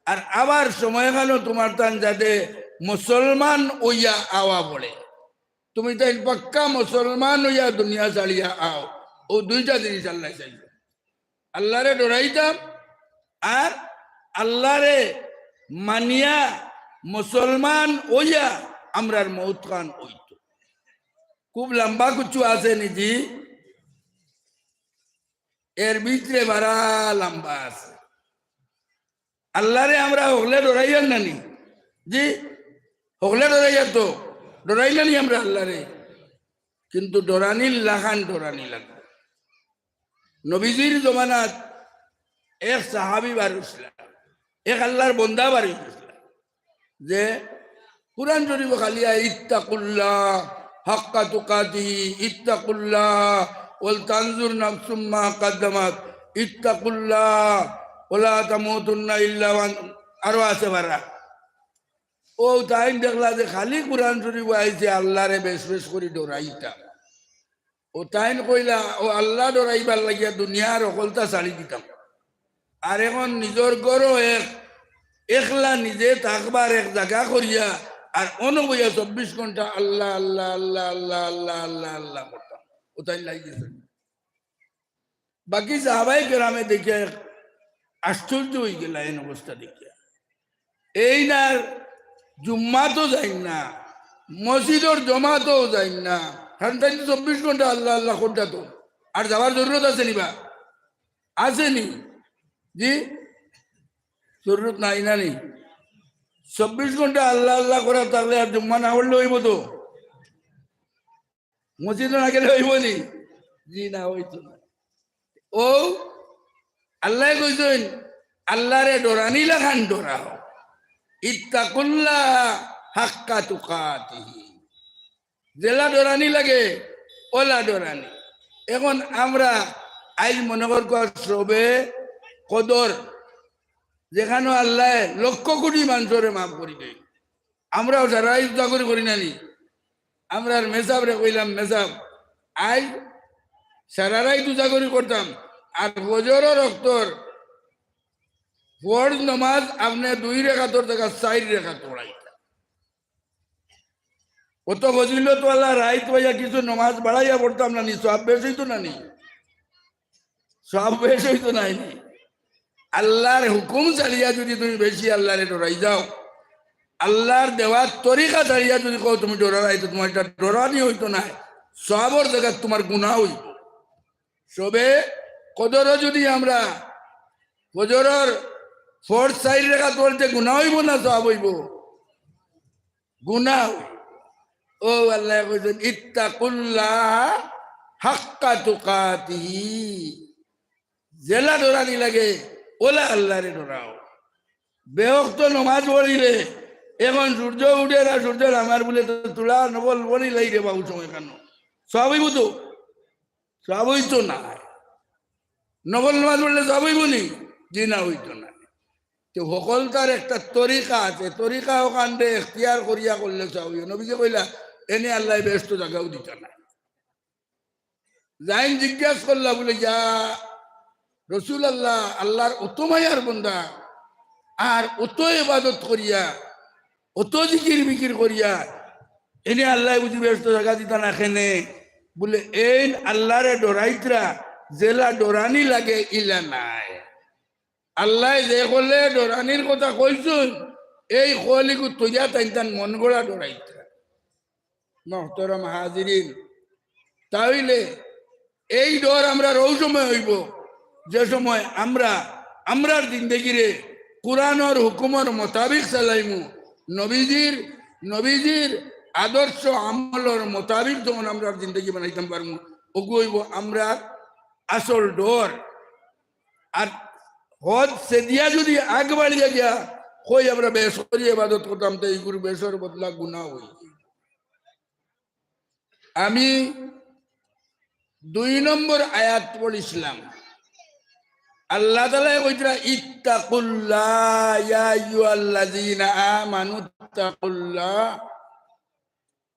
আর আবার সময়খানো তুমার তান যাতে মুসলমান অইয়া আওয়া পড়ে। তুমি তাইন পাক্কা মুসলমান অইয়া দুনিয়া ছাড়িয়া আও। ও দুইটা জিনিস আল্লায় চাইবা। আল্লারে ডরাইতাম, আর আল্লারে মানিয়া মুসলমান অইয়া আমরার মউতখান অইতো। খুব লম্বা কিছু আছে নি জি, এর ভিতরে বারা লম্বা আছে। আল্লারে আমরা হকলে ডরাইয়ার নানি? জি, হকলে ডরাইয়ার তো, ডরাই নানি আমরা আল্লারে? কিন্তু ডরানির লাখান ডরানি লাগবো। নবীজির জমানাত এক সাহাবী বার অইছলা, এক আল্লার বন্দা বার অইছলা, যে কোরআন শরীফ খালি আয়, "ইত্তাকুল্লাহ হাক্কা তুকাতিহি, ইত্তাকুল্লাহ, ওয়াল তানজুর নাফসুম মা কাদ্দামাত, ইত্তাকুল্লাহ, ওয়ালা তামুতুন্না ইল্লা ওয়া আন-," আরো আছে বারা। ও তাইন দেখলা যে খালি কোরআন শরীফ আইছে আল্লারে বেশ বেশ করি ডরাইতা। ও তাইন কইলা, ও আল্লা ডরাইবার লাগিয়া দুনিয়ার হকলতা ছাড়ি দিতাম। আর এখন নিজর ঘরো এক, একলা নিজে থাকবার এক জাগা করিয়া, আর অনো বইয়া চব্বিশ ঘন্টা আল্লা, আল্লা, আল্লা করতাম। ও তাইন লাগি গেছে। বাকি সাহাবায়ে কেরামে দেখিয়া এক আশ্চর্য অইগেলা এন অবস্থা দেখিয়া। এইন আর জুম্মাতো যাইন না, মসজিদর জমাতো যাইন না, কারণ তাইন তো চব্বিশ ঘন্টা আল্লা আল্লা করতা তো। আর যাওয়ার জরুরত আছে নি বা? আছে নি? জি, জরুরত নাই না নি? চব্বিশ ঘন্টা আল্লা আল্লা করা থাকলে আর জুম্মা না পড়লে অইবো তো? মসজিদো না গেলে অইবো নি? জি না, অইতো না। ও আল্লায় কইছইন, আল্লারে ডরানি লাখান ডরাও। ইত্তাকুল্লাহ হাক্কা তুকাতিহি। যেলা ডরানি লাগে, ওলা ডরানি। এখন আমরা আইজ মনে করুক্কা শবে কদর, যেখানো আল্লায় লক্ষ কোটি মানষরে মাফ করি দেয়। আমরাও সারা রাইত উজাগরি করি না নি? আমরার মেসাবরে কইলাম, "মেসাব, আইজ সারা রাইত উজাগরি করতাম, আর ফজরর অক্তর ফরজ নমাজ আপনে দুই রেকাতর জাগাত চাইর রেকাত পড়াইতা।" অত ফজিলতওয়ালা রাইত পাইয়া কিছু নমাজ বাড়াইয়া পড়তাম না নি? সওয়াব বেশ অইতো না নি? সওয়াব বেশ অইতো নায় নি? আল্লার হুকুম ছাড়িয়া যুদি তুমি বেশি আল্লারে ডরাই যাও, আল্লার দেওয়া তরিকা ছাড়িয়া যুদি কও তুমি ডরাই, তো তুমার ইটা ডরানি অইতো নায়, সওয়াবর জাগাত তুমার গুনা অইবো। শবে কদরো যুদি আমরা ফজরর ফরজ চাইর রেকাত পড়তে গুনা অইবো না সওয়াব অইবো? গুনা অইবো। ও আল্লায় কইছইন, "ইত্তাকুল্লাহ হাক্কা তুকাতিহি।" যেলা ডরানি লাগে, ওলা আল্লারে ডরাও। বেওক্ত নমাজ পড়িলে, এখন সূর্য উঠের আর সূর্য নামার বুলে তো তুলা নফল পড়িলাই রে বাবু সময় কেন? সওয়াব অইবো তো? সওয়াব অইতো নায়। নফল নমাজ পড়লে সওয়াব অইবো নি? জি না, অইতো নায়। তে হকলতার একটা তরিকা আছে, তরিকা অখানরে এখতিয়ার করিয়া করলে সওয়াব অইবো। নবীজি কইলা, এনে আল্লায় বেহেস্তো জাগাও দিতা না। যাইন জিজ্ঞাস করলা বুলে, "ইয়া রসুল আল্লাহ, আল্লাহর অত মায়ার বন্দা, আর অত ইবাদত করিয়া, অত জিকির বিকির করিয়া, এনে আল্লায় বুঝি বেহেস্তো জাগা দিতা না কেনে?" বুলে, "এইন আল্লাহরে ডরাইতরা, যেলা ডরানি লাগে ইলা নায়। আল্লায় যে কলে ডরানির কথা কইছইন, এই কলিগু তৈয়া তাইন তান মন গড়া ডরাইতরা।" মহতরম হাজিরিন, তাইলে এই ডর আমরার অউ সময় অইবো, যে সময় আমরা আমরার জিন্দেগিরে কুরআনর হুকুমর মোতাবিক চালাইমু, নবীজির, নবীজির আদর্শ আমলর মোতাবিক যখন আমরার জিন্দেগি বানাইতাম পারমু, অগু অইবো আমরার আসল ডর। আর হদ সেদিয়া যুদি আগ বাড়িয়া গিয়া কই আমরা বেশ করি ইবাদত করতাম, তে ইগুর বেশর বদলা গুনা অইবো। আমি দুই নম্বর আয়াত পড়ছিলাম। আল্লাহ তাআলায় কইতরা, "ইত্তাকুল্লাহ, ইয়া আইয়ুহাল্লাযীনা আমানু ইত্তাকুল্লাহ,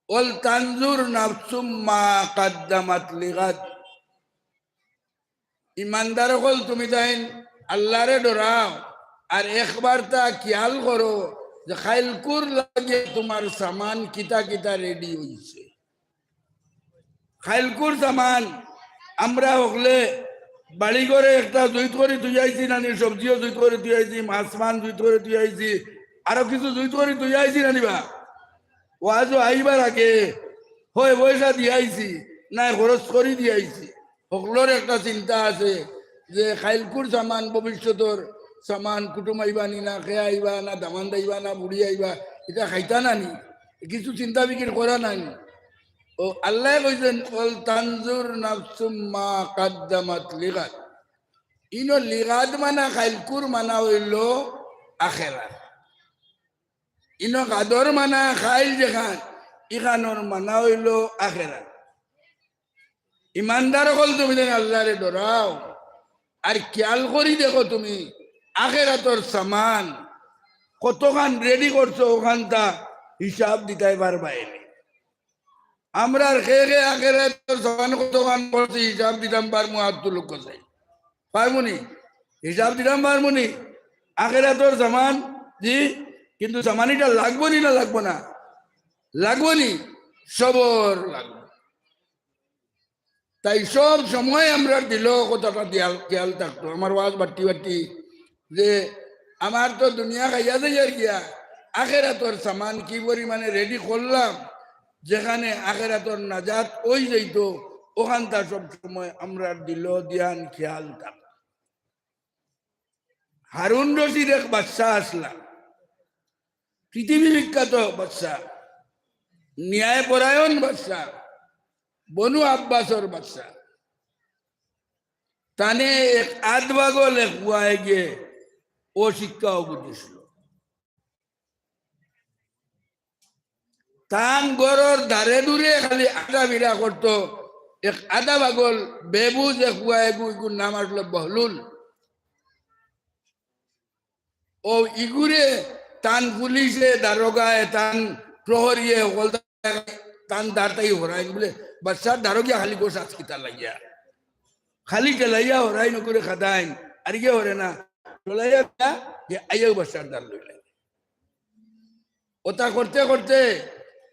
ওয়াল তানজুর নাফসুম মা কাদ্দামাত লিগাদ।" ইমানদার অকল, তুমি তাইন আল্লাহরে ডরাও, আর একবার তা খিয়াল করো যে খাইলকুর লাগি তুমার সামান কিতা কিতা রেডি অইছে। খাইলকুর সামান আমরা হকলে বাড়ি ঘরে একটা জুইত করি থুইয়াইছি নানি, সবজিও জুইত করি থুইয়াইছি, মাছ মান জুইত করি থুইয়াইছি, আরো কিছু জুইত করি থুইয়াইছি নানি বা। ওয়াজো আইবার আগে হয় পয়সা দিয়াইছি, নায় খরচ করি দিয়াইছি। হকলর একটা চিন্তা আছে যে খাইলকুর সামান, ভবিষ্যতর সামান, কুটুম আইবা নি না, কে আইবা না, দামান্দ আইবা না, বুড়ি আইবা, ইতা খাইতা না নি, কিছু চিন্তা ফিকির করা নাই নি। ও আল্লায় কইছইন, "ওয়াল তানজুর নাফসুম মা কাদ্দামাত লিগাদ।" ইনো লিগাদ মানা, খাইলকুর মানা অইলো আখেরাত। ইনো গাদর মানা খাইল যেখান, ইখানর মানা অইলো আখেরাত। ইমানদার অকল, তুমি যেন আল্লাহরে ডরাও, আর খিয়াল করি দেখো তুমি আখেরাতর সামান কতখান রেডি করছো, অখানতা হিসাব দিতায় পারবায় নি। আমরার কে কে আখেরাতর সামান কতখান করছি, হিসাব দিতাম পারমু, আত তুলউক্কা চাই। পারমু নি? হিসাব দিতাম পারমু নি? আখেরাতর সামান, জি, কিন্তু সামান ইটা লাগবো নি না লাগবো না? লাগবো নি? সবর লাগবো। তাই সব সময় আমরার দিলো কথাটা দিয়াল, খেয়াল থাকতো। আমার ওয়াজ বাট্টি বাট্টি যে আমার তো দুনিয়া খাইয়া যাইয়ার গিয়া, আখেরাতর সামান কি পরিমাণে রেডি করলাম, যেখানে আখেরাতর নাজাত অই যাইতো, অখানতা সব সময় আমরার দিলো ধিয়ান খেয়াল থাকতো। হারুন রশিদ এক বাদশা আছলা, পৃথিবী বিখ্যাত বাদশা, ন্যায়পরায়ণ বাদশা, বনু আব্বাসর বাদশা। তানে এক আধ পাগল এক পুয়ায় গিয়ে অউ শিক্ষা অগু দিছলো। তান ঘরর ধারে ধুরে খালি আটা বিড়া করতো এক আধা পাগল বেবুজ এক পুয়া এগু, এগুর নাম আছলো বহলুল। অউ ইগুরে তান পুলিশে, দারোগায়, তান প্রহরীয়ে হকলতা তান দারতাই হরাইন বুলে, বাদশার দারোগিয়া খালি গোস আজ কিতা লাগিয়া। খালি ঠেলাইয়া হরাইন অগুরে খাদাইন, আর ইগে হরে না। ঠেলাইয়া দিয়া, হে আইয়াউ বাদশার দার লইলাই। অতা করতে করতে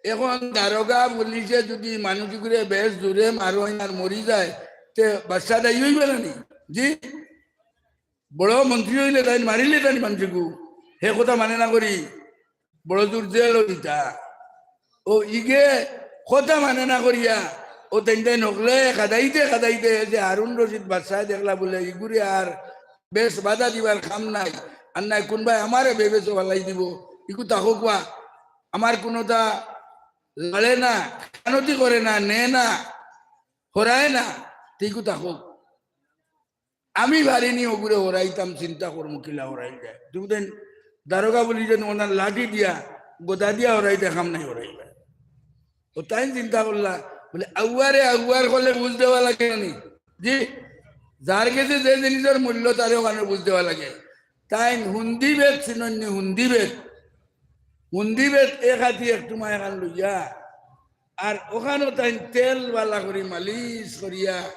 এখন দারোগা পুলিশে যুদি মানুষ ইগুরে বেশ জুরে মারইন আর মরি যায়, তে বাদশা দায়ী অইবা না নি? জি? বড় মন্ত্রী অইলে তাইন মারিলে তাইন মানষগু, হে কথা মানে না করি, বড় জুর জেল অইতা। অউ ইগে কথা মানে না করিয়া, অউ তাইন তাইন হকলে খাদাইতে খাদাইতে যে হারুন রশিদ বাদশায় দেখলা বুলে, ইগুরে আর বেশ বাধা দিবার কাম নাই, আর নায় কুনবায় আমারে বেবেশো ফালাই দিবো, ইগু থাকউক বা, আমার কুনুতা লড়ে না, খেয়ানতি করে না, নেয় না, হরায় না, তে ইগু থাকউক। আমি পারি নি অগুরে হরাইতাম, চিন্তা করমু কিলা হরাইল যায়। তুমি তাইন দারোগা পুলিশে অনার লাঠি দিয়া, গদা দিয়া হরাইতা, কাম নাই হরাইবা। অউ তাইন চিন্তা করলা, বুলে, আগুয়ারে আগুয়ার করলে বুঝ দেওয়া লাগে না নি? জি, যার গেছে যে জিনিসর মূল্য তারে অখানো বুঝ দেওয়া লাগে। তাইন হুন্দি বেত চিনইন নি, হুন্দি বেত। হুন্দি বেত এক আতি এক টুমা এখান লইয়া আর অখানো তাইন তেল বালা করি মালিশ করিয়া,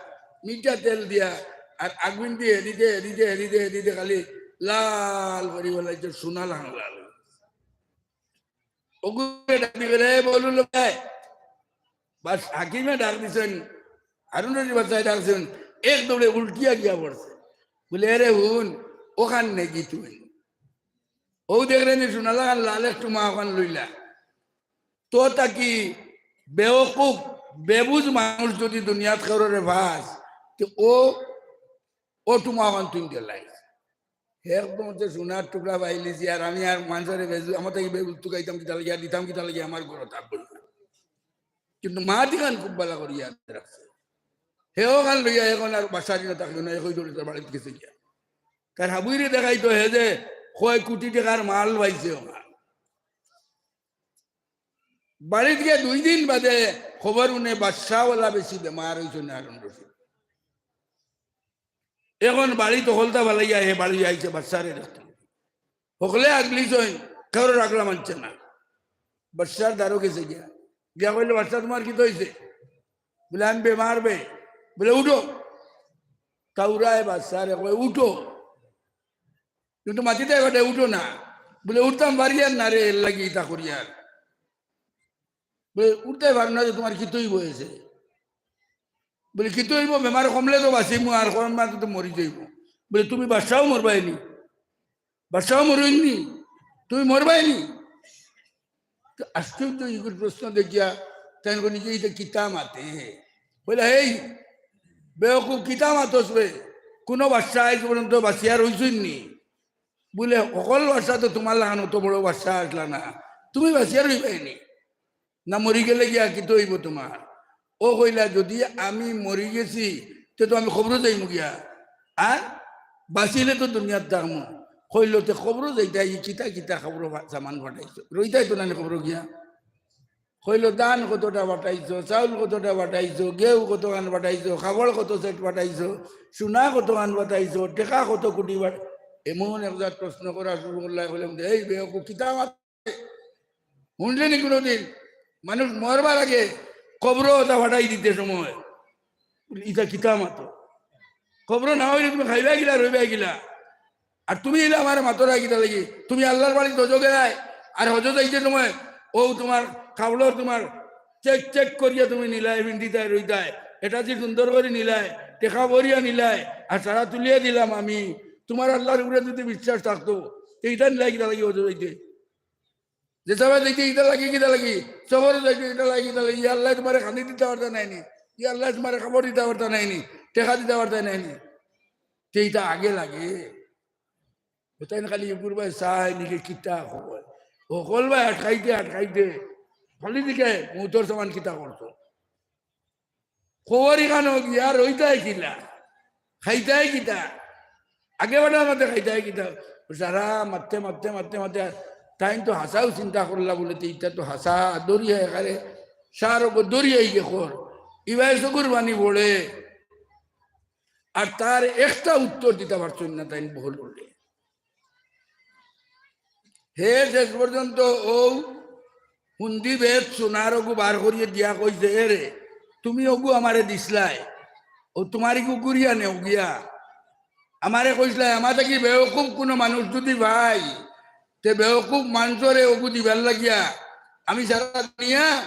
মিঠা তেল দিয়া, আর আগুইন দিয়া হেরিদে, হেরিদে, হেরিদে, হেরিদে খালি লাল করি বানাইছে, সোনা লাখান লাল। অগুরে ডাক দি কইলা, "এ বলু লোকায়।" বাস হাকিমে ডাক দিছইন, হারুন রশিদ বাদশায় ডাকছইন, এক দৌড়ে উল্টিয়া গিয়া পড়ছে। বলে, "এরে হুন, অখান নেগি তুই? অউ দেখরে নি সোনা লাখান লাল এক টুমা অখান লইলা।" তো তাকি বেওকুফ, বেবুঝ মানুষ যদি দুনিয়াত কেউররে পাস, তে অউ, অউ টুমা অখান তুই দিলাইস। হে একদম যে সোনার টুকরা পাইলিছি, আর আমি আর মানষরে বেজু-, আমার থাকি বেবুঝ তুকাইতাম কিতা লাগিয়া, দিতাম কিতা লাগিয়া, আমার ঘরো থাকবো না। কিন্তু মাটিখান খুব বালা করি ইয়াদ রাখছে। হে অখান লইয়া এখন আর বাসারি না থাকলো না, একই দৌড়ে তার বাড়িত গেছে গিয়া। তার হাবুইরে দেখাইতো হে যে কয় কোটি টেকার মাল পাইছে অখান। বাড়িত গিয়া দুই দিন বাদে খবর হুনে বাদশাহ অলা বেশি বেমার অইছে না, হারুন রশিদ। এখন বাড়িত হকলতা ফালাইয়া হে বাড়ি আইছে বাদশারে দেখতে। হকলে আগলিছইন, কেউর আগলা মানছে না। বাদশার দ্বারো গেছে গিয়া, গিয়া কইলো, "বাদশা, তুমার কিতা অইছে?" বলে, "আমি বেমার বে।" বলে, "উঠো।" তাওরায় বাদশারে কয়, "উঠো।" কিন্তু মাতিতে কয়, "উঠো না।" বলে, "উঠতাম পারিয়ার না রে, এর লাগি ইতা করিয়ার।" বলে, "উঠতায় পারো না যে তুমার কিতা অইবো এসে?" বলে, "কিতা অইবো? বেমার কমলে তো বাঁচিমু, আর কমলে তো মরি যাইমু।" বলে, "তুমি বাদশাও মরবায়নি, বাদশাও মরইননি, তুমি মরবায়নি।" তো আশ্চর্য ইগুর প্রশ্ন দেখিয়া তাইন কইন যে, "ইতা কিতা মাতে?" বলে, "হেই বেওকুফ, কিতা মাতস বে? কুনু বাদশা আইজ পর্যন্ত বাঁচিয়া রইছইননি?" বলে, "হকল বাদশা তো তুমার লাখান অত বড় বাদশা আছলা না, তুমি বাঁচিয়া রইবায়নি, না মরি গেলে গিয়া কিতা অইবো তুমার?" অউ কইলা, "যদি আমি মরি গেছি, তে তো আমি কবরো যাইমু গিয়া, আর বাঁচিলে তো দুনিয়াত থাকমু।" কইলো, "তে কবরো যাইতায়, ই কিতা কিতা কবরো ফা-, সামান ফাটাইছো, রইতায় তো নানি কবরো গিয়া?" কইলো, "ধান কতটা ফাটাইছো, চাউল কতটা ফাটাইছো, গেউ কতখান ফাটাইছো, কাপড় কত সেট ফাটাইছো, সোনা কতখান ফাটাইছো, টেকা কত কোটি ফাট-" এমন এক জাত প্রশ্ন করা শুরু করলা, কইলাম যে, "এই বেওকুফ, কিতা মাত হুনলে নি কুনুদিন মানুষ মরবার আগে কবরো অতা ফাটাই দিতে সময়? ইতা কিতা মাতো? কবরো না অইলে তুমি খাইবায় কিলা, রইবায় কিলা? আর তুমি ইলা আমারে মাতরায় কিতা লাগি? তুমি আল্লার বাড়িত হজো গেলায়, আর হজো যাইতে সময় অউ তুমার কাপড় তুমার চেক চেক করিয়া তুমি নিলায়, পিন্দিতায় রইতায়, এটা যে সুন্দর করি নিলায়, টেকা ভরিয়া নিলায়, আর সারা তুলিয়া দিলাম আমি। তুমার আল্লার উপরে যদি বিশ্বাস থাকতো, তে ইতা নিলায় কিতা লাগি হজো যাইতে?" যে সবে দেখি ইটা লাগি, কিতা লাগি, সবর দেখি ইটা লাগি, কিতা লাগি, ইয়া আল্লাহ তোমারে খানি দিতা পারতা নায়নি, ইয়া আল্লাহ তোমারে কাপড় দিতা পারতা নায়নি, টেকা দিতা পারতা নায়নি। তে ইটা আগে লাগে। তাইন খালি ইগুর বায় চায় নিকে কিতা খবর। হকল বায় আটকাইতে, আটকাইতে। খালি দিকে মৌতর সমান কিতা করতো। কবর ইখানো গিয়া রইতায় কিলা? খাইতায় কিতা? আগে বাটার মধ্যে খাইতায় কিতা? যারা মারতে, মারতে, মারতে, মারতে, তাইন তো হাছাউ চিন্তা করলা বুলে, তে ইটা তো হাছা দরিয়া এখানে, সার ওগো দরিয়াই গেখর। ইবায় চকুর পানি পড়ে। আর তার একটা উত্তর দিতা পারছইন না তাইন বহল করলে। হে শেষ পর্যন্ত অউ হুন্দি বেত সোনার অগু বার করিয়া দিয়া কইছে, "এরে, তুমি অগু আমারে দিছলায়, অউ তোমার ইগু ঘুরিয়া নেও গিয়া। আমারে কইছলায়, আমার থাকি বেওকুফ কুনু মানুষ যুদি পাই, তে বেওকুফ মানষরে অগু দিবার লাগিয়া আমি সারা দুনিয়া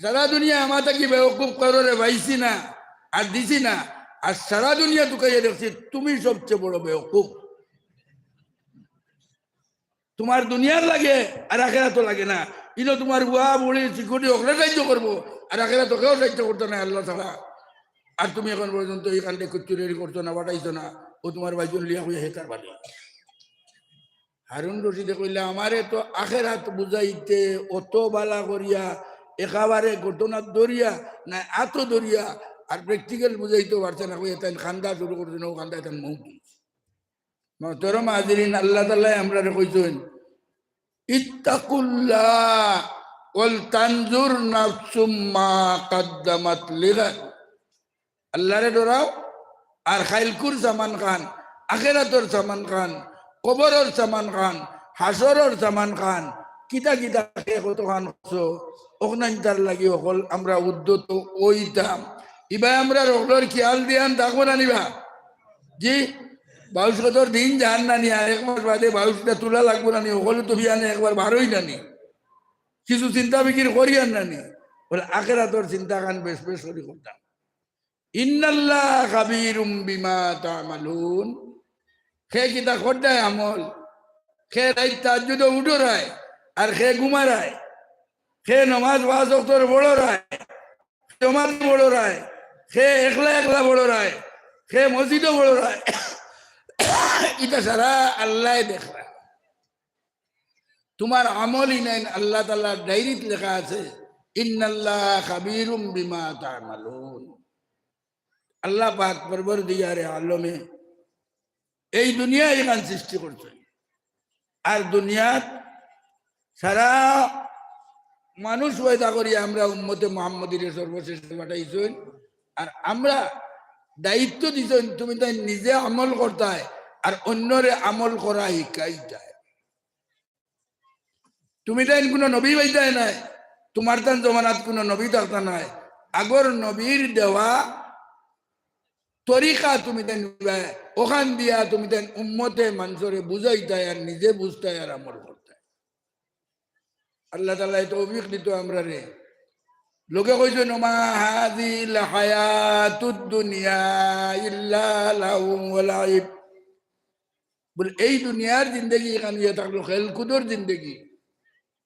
সারা দুনিয়া আমার থাকি বেওকুফ কারোরে পাইছি না, আর দিছি না, আর সারা দুনিয়া তুকাইয়া দেখছি, তুমি সবচেয়ে বড় বেওকুফ। তোমার দুনিয়ার লাগে আর আখেরাতো লাগে না। ইনো তোমার বুয়া, বুড়ি, চিকুটি হকলে সাহায্য করবো, আর আখেরাতো কেউ সাহায্য করতো না আল্লাহ ছাড়া। আর তুমি এখন পর্যন্ত এই কাণ্ডে কিচ্ছু রেডি করছো না, পাঠাইছো না, ও তোমার ভাইজন লিয়া কইয়া হেতার বাড়ি।" হারুন রশিদে কইলা, "আমারে তো আখেরাত বুঝাইতে অত বালা করিয়া একেবারে ঘটনা ধরিয়া, না আতো ধরিয়া, আর practical বুঝাইতে পারছে না।" কইয়া তাইন কান্দা শুরু করছে না, ও কান্দা তাইন মৌত হইছে। মহতরম হাজিরিন, আল্লাহ তাআলায় আমরারে কইছইন, "ইত্তাকুল্লাহ ওয়াল তানজুর নাফসুম মা কাদ্দামাত লিগাদ।" আল্লাহরে ডরাও, আর কাইলকুর সামান খান, আখেরাতর সামান খান, কবরর সামান খান, হাশরর সামান খান, কিতা কিতা কে কতখান করছো, অখনাইন তার লাগি অকল আমরা উদ্যত অইতাম। ইবায় আমরার অকলর খিয়াল দিয়ান থাকবো না নি বা? জি, বাউশ গতর দিন যার না নি, আর এক মাস বাদে বাউশটা তুলা লাগবো না নি, অকলে তো বিয়ানে একবার বারই না নি, কিছু চিন্তা ফিকির করিয়ার না নি, বলে আখেরাতর চিন্তাখান বেশ বেশ করি করতাম। ইন্নাল্লাহা খাবীরুম বিমা তা'মালুন। কে কিতা কররায় আমল, কে রাইত তাহাজ্জুদো উঠরায়, আর কে ঘুমারায়, কে নমাজ পাঁচ ওয়াক্তর পড়রায়, জমাতে পড়রায়, কে একলা একলা পড়রায়, কে মসজিদো পড়রায়, ইতা সারা আল্লায় দেখরা। তুমার আমল ইনাইন আল্লাহ তাআলার ডায়েরিত লেখা আছে, ইন্নাল্লাহা খাবীরুম বিমা তা'মালুন। আল্লাহ পাক পরওয়ারদিগারে আলমে এই দুনিয়া ইখান সৃষ্টি করছইন, আর দুনিয়াত সারা মানুষ পয়দা করি আমরা উম্মতে মুহাম্মদীরে সর্বশেষ পাঠাইছইন। আর আমরা দায়িত্ব দিছইন, তুমিতাইন নিজে আমল করতায় আর অন্যরে আমল করা শিখাইতায়। তুমিতাইন কুনু নবী পাইতায় নায়, তুমারতান জমানাত কুনু নবী থাকতা নায়। আগর নবীর দেওয়া তরিকা তুমিতাইন নিবায়, অখান দিয়া তুমিতাইন উম্মতে মানষরে বুঝাইতায় আর নিজে বুঝতায় আর আমল করতায়। আল্লাহ তাআলায় তৌফিক দিতো আমরারে। লগে কইছইন, "ওমা হাযিহিল হায়াতুদ দুনিয়া ইল্লা লাহবুন ওয়া লাইব।" বলে, এই দুনিয়ার জিন্দেগি ইখান অইয়া থাকলো খেলকুদর জিন্দেগি।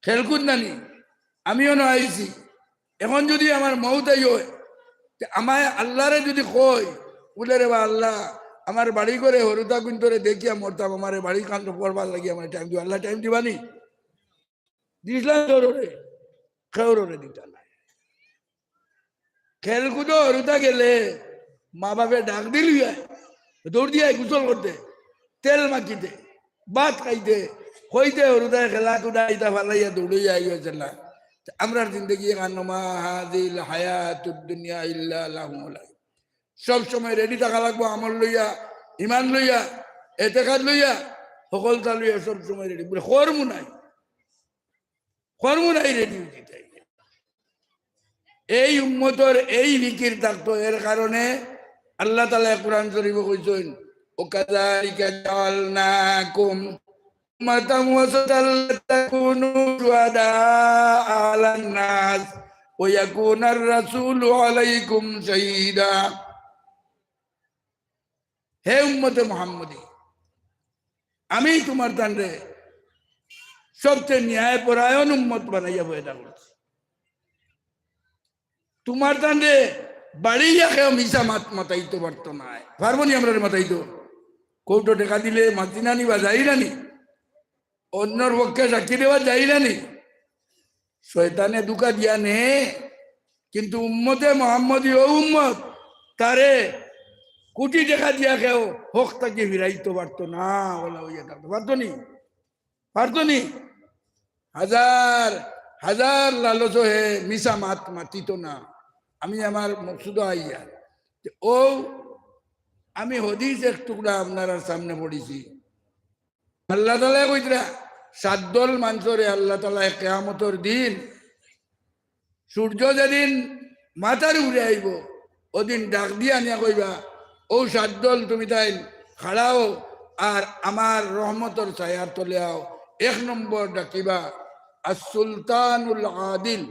খেলকুদ না নি? আমিও না আইছি। এখন যুদি আমার মউত আই অয়, তে আমায় আল্লাহরে যুদি কই, বলে, "রে বা আল্লাহ, আমার বাড়ি ঘরে হুরুতা কুন্তরে দেখিয়া মরতাম, আমারে বাড়ি কান্ত পড়বার লাগি আমারে টাইম দিও।" আল্লাহ টাইম দিবা নি? দিছলা নি কেউররে? কেউররে দিতা নায়। খেলকুদো হুরুতা গেলে মা বাপে ডাক দিল অয়, দৌড় দিয়া গোসল করতে, তেল মাখিতে, ভাত খাইতে, কইতে হুরুতায় খেলা কুদা ইতা ফালাইয়া দৌড়াইয়া আইয়া যেলা। আমরার জিন্দেগি ইখান, ওমা হাযিহিল হায়াতুদ দুনিয়া ইল্লা লাহবুন ওয়া লাইব। সব সময় রেডি থাকা লাগবো, আমল লইয়া, ইমান লইয়া, এতেকাদ লইয়া, হকলতা লইয়া সব সময় রেডি। বলে, করমু নায়, করমু নায়, রেডি অইতে। এই উম্মতর এই ফিকির থাকতো, এর কারণে আল্লাহ তাআলায় কোরআন শরীফো কইছইন, "ওয়া কাযালিকা জাআলনাকুম উম্মাতান ওয়াসাতাল লিতাকুনু শুহাদাআ আলান নাস ওয়া ইয়াকুনার রাসূলু আলাইকুম শাহীদা।" হে উম্মতে মুহাম্মদী, আমি তুমারতানরে সবচেয়ে ন্যায়পরায়ণ উম্মত বানাইয়া পয়দা করছি। তুমারতানরে বাড়িয়া কেউ মিছা মাত মাতাইতো পারতো নায়। পারবো নি আমরারে মাতাইতো? কোর্টো টেকা দিলে মাতি না নি বা যাই না নি? অন্যর পক্ষে সাক্ষী দেওয়া যাই না নি? শয়তানে ধুকা দিয়া নে, কিন্তু উম্মতে মুহাম্মদী অউ উম্মত, তারে কুটি টেকা দিয়া কেউ হক থাকি ফিরাইতো পারতো না, অলা অইয়া থাকতো পারতো নি? পারতো নি? হাজার হাজার লালচো হে মিছা মাত মাতিতো না। আমি আমার মকসুদো আইয়ার। তে অউ আমি হাদিস এক টুকরা আপনারার সামনে পড়ছি। আল্লাহ তাআলায় কইতরা, সাত দল মানষরে আল্লাহ তাআলায় কিয়ামতর দিন সূর্য যেদিন মাথার উপরে আইবো, অদিন ডাক দিয়া আনিয়া কইবা, "অউ সাত দল তুমিতাইন খাড়াও আর আমার রহমতর ছায়ার তলে আও।" এক নম্বর ডাকিবা, "আস সুলতানুল আদিল",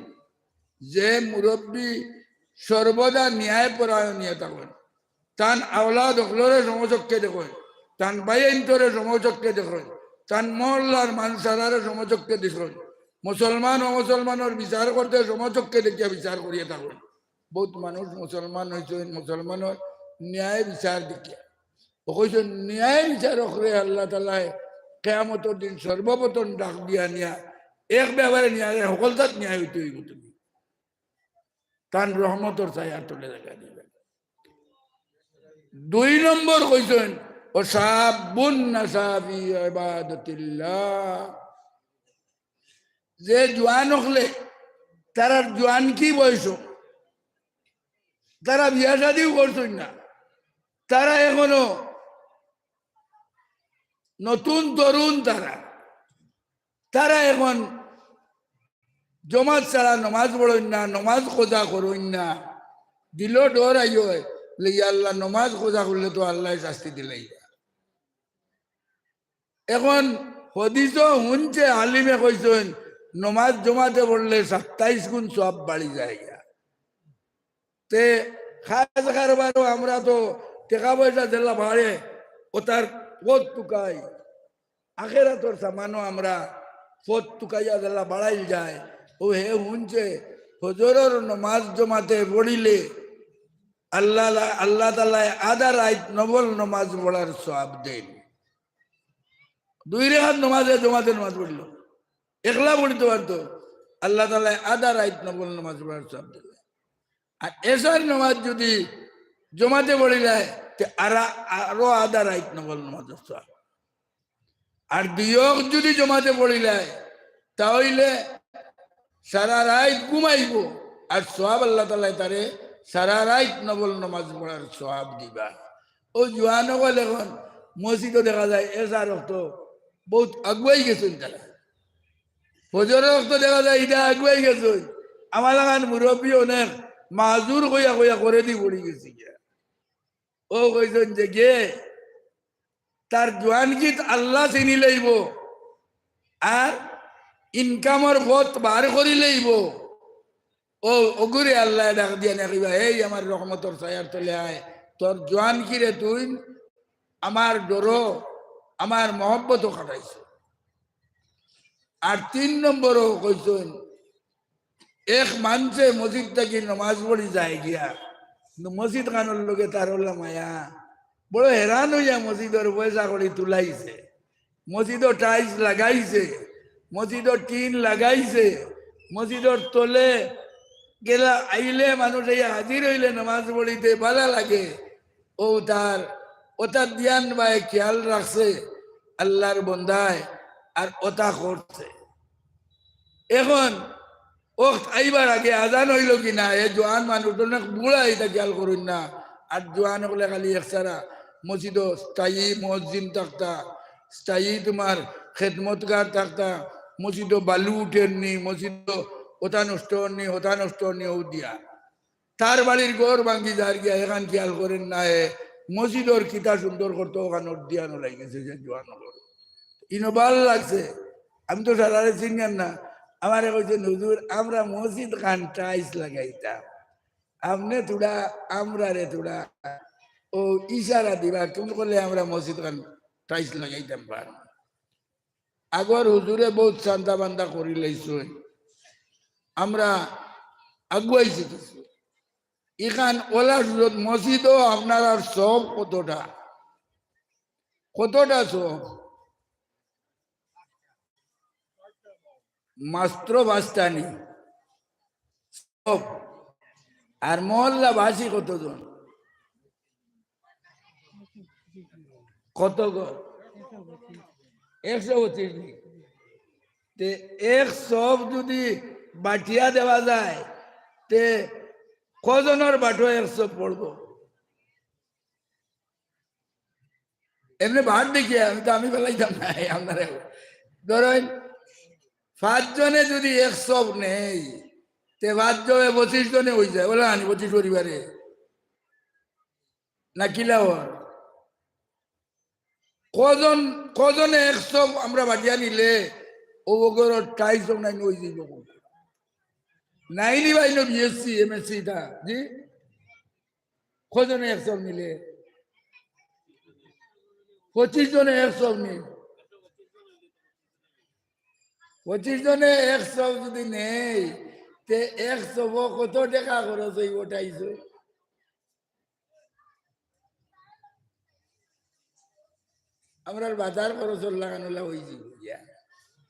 যে মুরব্বি সর্বদা ন্যায়পরায়ণ অইয়া থাকইন, তান আওলাদ অকলরে সমচক্ষে দেখইন, তান ভাইয়াইন্তরে সমচক্ষে দেখইন, তান মহল্লার মানুষ সারারে সমচক্ষে দেখইন, মুসলমান অমুসলমানর বিচার করতে সমচক্ষে দেখিয়া বিচার করিয়া থাকইন। বউত মানুষ মুসলমান অইছইন, মুসলমানর ন্যায় বিচার দেখিয়া। অউ কইছইন, ন্যায় বিচারকরে আল্লাহ তাআলায় কিয়ামতর দিন সর্বপ্রথম ডাক দিয়া নিয়া এক ব্যাপারে ন্যায়, হকলতাত ন্যায় অইতে অইবো তুমি। তান রহমতর ছায়ার তলে জাগা দিবা। দুই নম্বর কইছইন, "ওয়া শাবুন নাশা ফি ইবাদাতিল্লাহ।" যে জোয়ান অকলে, তারার জোয়ানকি বয়স, তারা বিয়া শাদিও করছইন না, তারা এখনো নতুন তরুণ, তারা, তারা এখন জমাত ছাড়া নমাজ পড়ইন না, নমাজ কজা করইন না, দিলো ডর আইয়, বলে, "ইয়া আল্লাহ, নমাজ কজা করলে তো আল্লায় শাস্তি দিলাইবা।" এখন হদিসও হুনছে, আলিমে কইছইন, নমাজ জমাতে পড়লে সাতাইশ গুণ সওয়াব বাড়ি যায় গিয়া। তে খাস কারবারও আমরা তো টেকা পয়সা যেলা বাড়ে, ওটার পথ তুকাই, আখেরাতর সামানও আমরা পথ তুকাইয়া যেলা বাড়াইল যায়। ও হে হুনছে, ফজরর নমাজ জমাতে পড়িলে আল্লাহ, আল্লাহ তাআলায় আধা রাইত নফল নমাজ পড়ার সওয়াব দেইন। দুই রেকাত নমাজে জমাতে নমাজ পড়িল, একলা পড়িতে পারতো, আল্লাহ তাআলায় আধা রাইত নফল নমাজ পড়ার সওয়াব দিলা। আর এশার নমাজ যদি জমাতে পড়িলায়, তে আরা-, আরো আধা রাইত নফল নমাজর সওয়াব। আর দুই অক্ত যদি জমাতে পড়িলায়, তা অইলে সারা রাইত ঘুমাইবো, আর সওয়াব আল্লাহ তাআলায় তারে সারা রাইত নফল নমাজ পড়ার সওয়াব দিবা। ও জোয়ান অকল এখন মসজিদও দেখা যায়, এশার অক্ত বউত আগুয়াই গেছইন তারা। ফজরর অক্ত দেখা যায়, ইটা আগুয়াই গেছইন। আমার লাখান মুরব্বি অনেক মাজুর কইয়া কইয়া করে দি পড়ি গেছি গিয়া। ও কইছইন যে গিয়ে তার জোয়ানকিত আল্লাহ চিনি লইবো, আর ইনকামর পথ বার করি লইবো। ও অগুরে আল্লায় ডাক দিয়া না কইবা, "এই আমার রহমতর ছায়ার তলে আয়, তোর জোয়ানকিরে তুই আমার ডরো, আমার মহব্বতও খাটাইছ।" আর তিন নম্বরও কইছইন, এক মানষে মসজিদ থাকি নমাজ পড়ি যায় গিয়া, কিন্তু মসজিদ খানর লগে তার অলা মায়া, বড় হেরান অইয়া মসজিদর পয়সা কড়ি তুলাইছে, মসজিদো টাইলস লাগাইছে, মসজিদো টিন লাগাইছে, মসজিদর তলে গেলা আইলে মানুষ আইয়া হাজির অইলে নমাজ পড়িতে ভালা লাগে। ও তার, ওটা দিয়ান বায় খেয়াল রাখছে আল্লাহর বন্দায়, আর ওটা করছে। এখন অক্ত আইবার আগে আজান অইলো কি না, এ জোয়ান মানুষ অনেক বুড়া, ইটা খেয়াল করইন না। আর জোয়ান অকলে খালি একসারা মসজিদো স্থায়ী মুয়াজ্জিন থাকতা, স্থায়ী তোমার খেদমতগার থাকতা, মসজিদো বালু উঠের নি, মসজিদো ওটা নষ্ট অর নি, ওটা নষ্ট অর নি, ও দিয়া। তার বাড়ির ঘর ভাঙ্গি যার গিয়া, এখান খেয়াল করেন না, এ মসজিদর কিতা সুন্দর করতো, ওখান ওর দিয়া নলাই গেছে যে জোয়ান অকল। ইনো ভালা লাগছে, আমি তো সারারে চিনিয়ার না। আমারে কইছে, "হুজুর, আমরা মসজিদ খান টাইলস লাগাইতাম, আপনে থুড়া, আমরারে থুড়া ও ইশারা দিবা, কেমন করলে আমরা মসজিদ খান টাইলস লাগাইতাম পার।" আগর হুজুরে বউত চান্দা বান্দা করি লাইছইন, আমরা আগুয়াইছি কিছু। ইখান ওলা সুরত মসজিদও আপনারার সব কতটা, কতটা সব? মাত্র পাঁচটা নি। সব। আর মহল্লাবাসী কতজন? কত ঘর? একশো পঁচিশ নি। তে এক সব যদি বাটিয়া দেওয়া যায়, তে কজনর বাটো এক সব পড়বো? এমনে বাট দেখিয়া আমি তো আমি বেলাইতাম না, আপনারা ধরেন পাঁচজনে যদি এক সব নেই, তে পাঁচজনে পঁচিশ জনে অই যায়, বলে আনি পঁচিশ পরিবারে না কিলা অর? কজন, কজনে এক সব আমরা বাটিয়া নিলে ও ওগর টাইলস নাই অই যাইব। নাইনি ভাই নো বিএসসি, এমএসসি তা, জি? কজনে এক সব নিলে? পঁচিশ জনে এক সব নি। পঁচিশ জনে এক সব যদি নেই, তে এক সব কত টাকা খরচ অইব টাইলস? আমরার বাজার খরচর লাগানোলা অই যাইব গিয়া,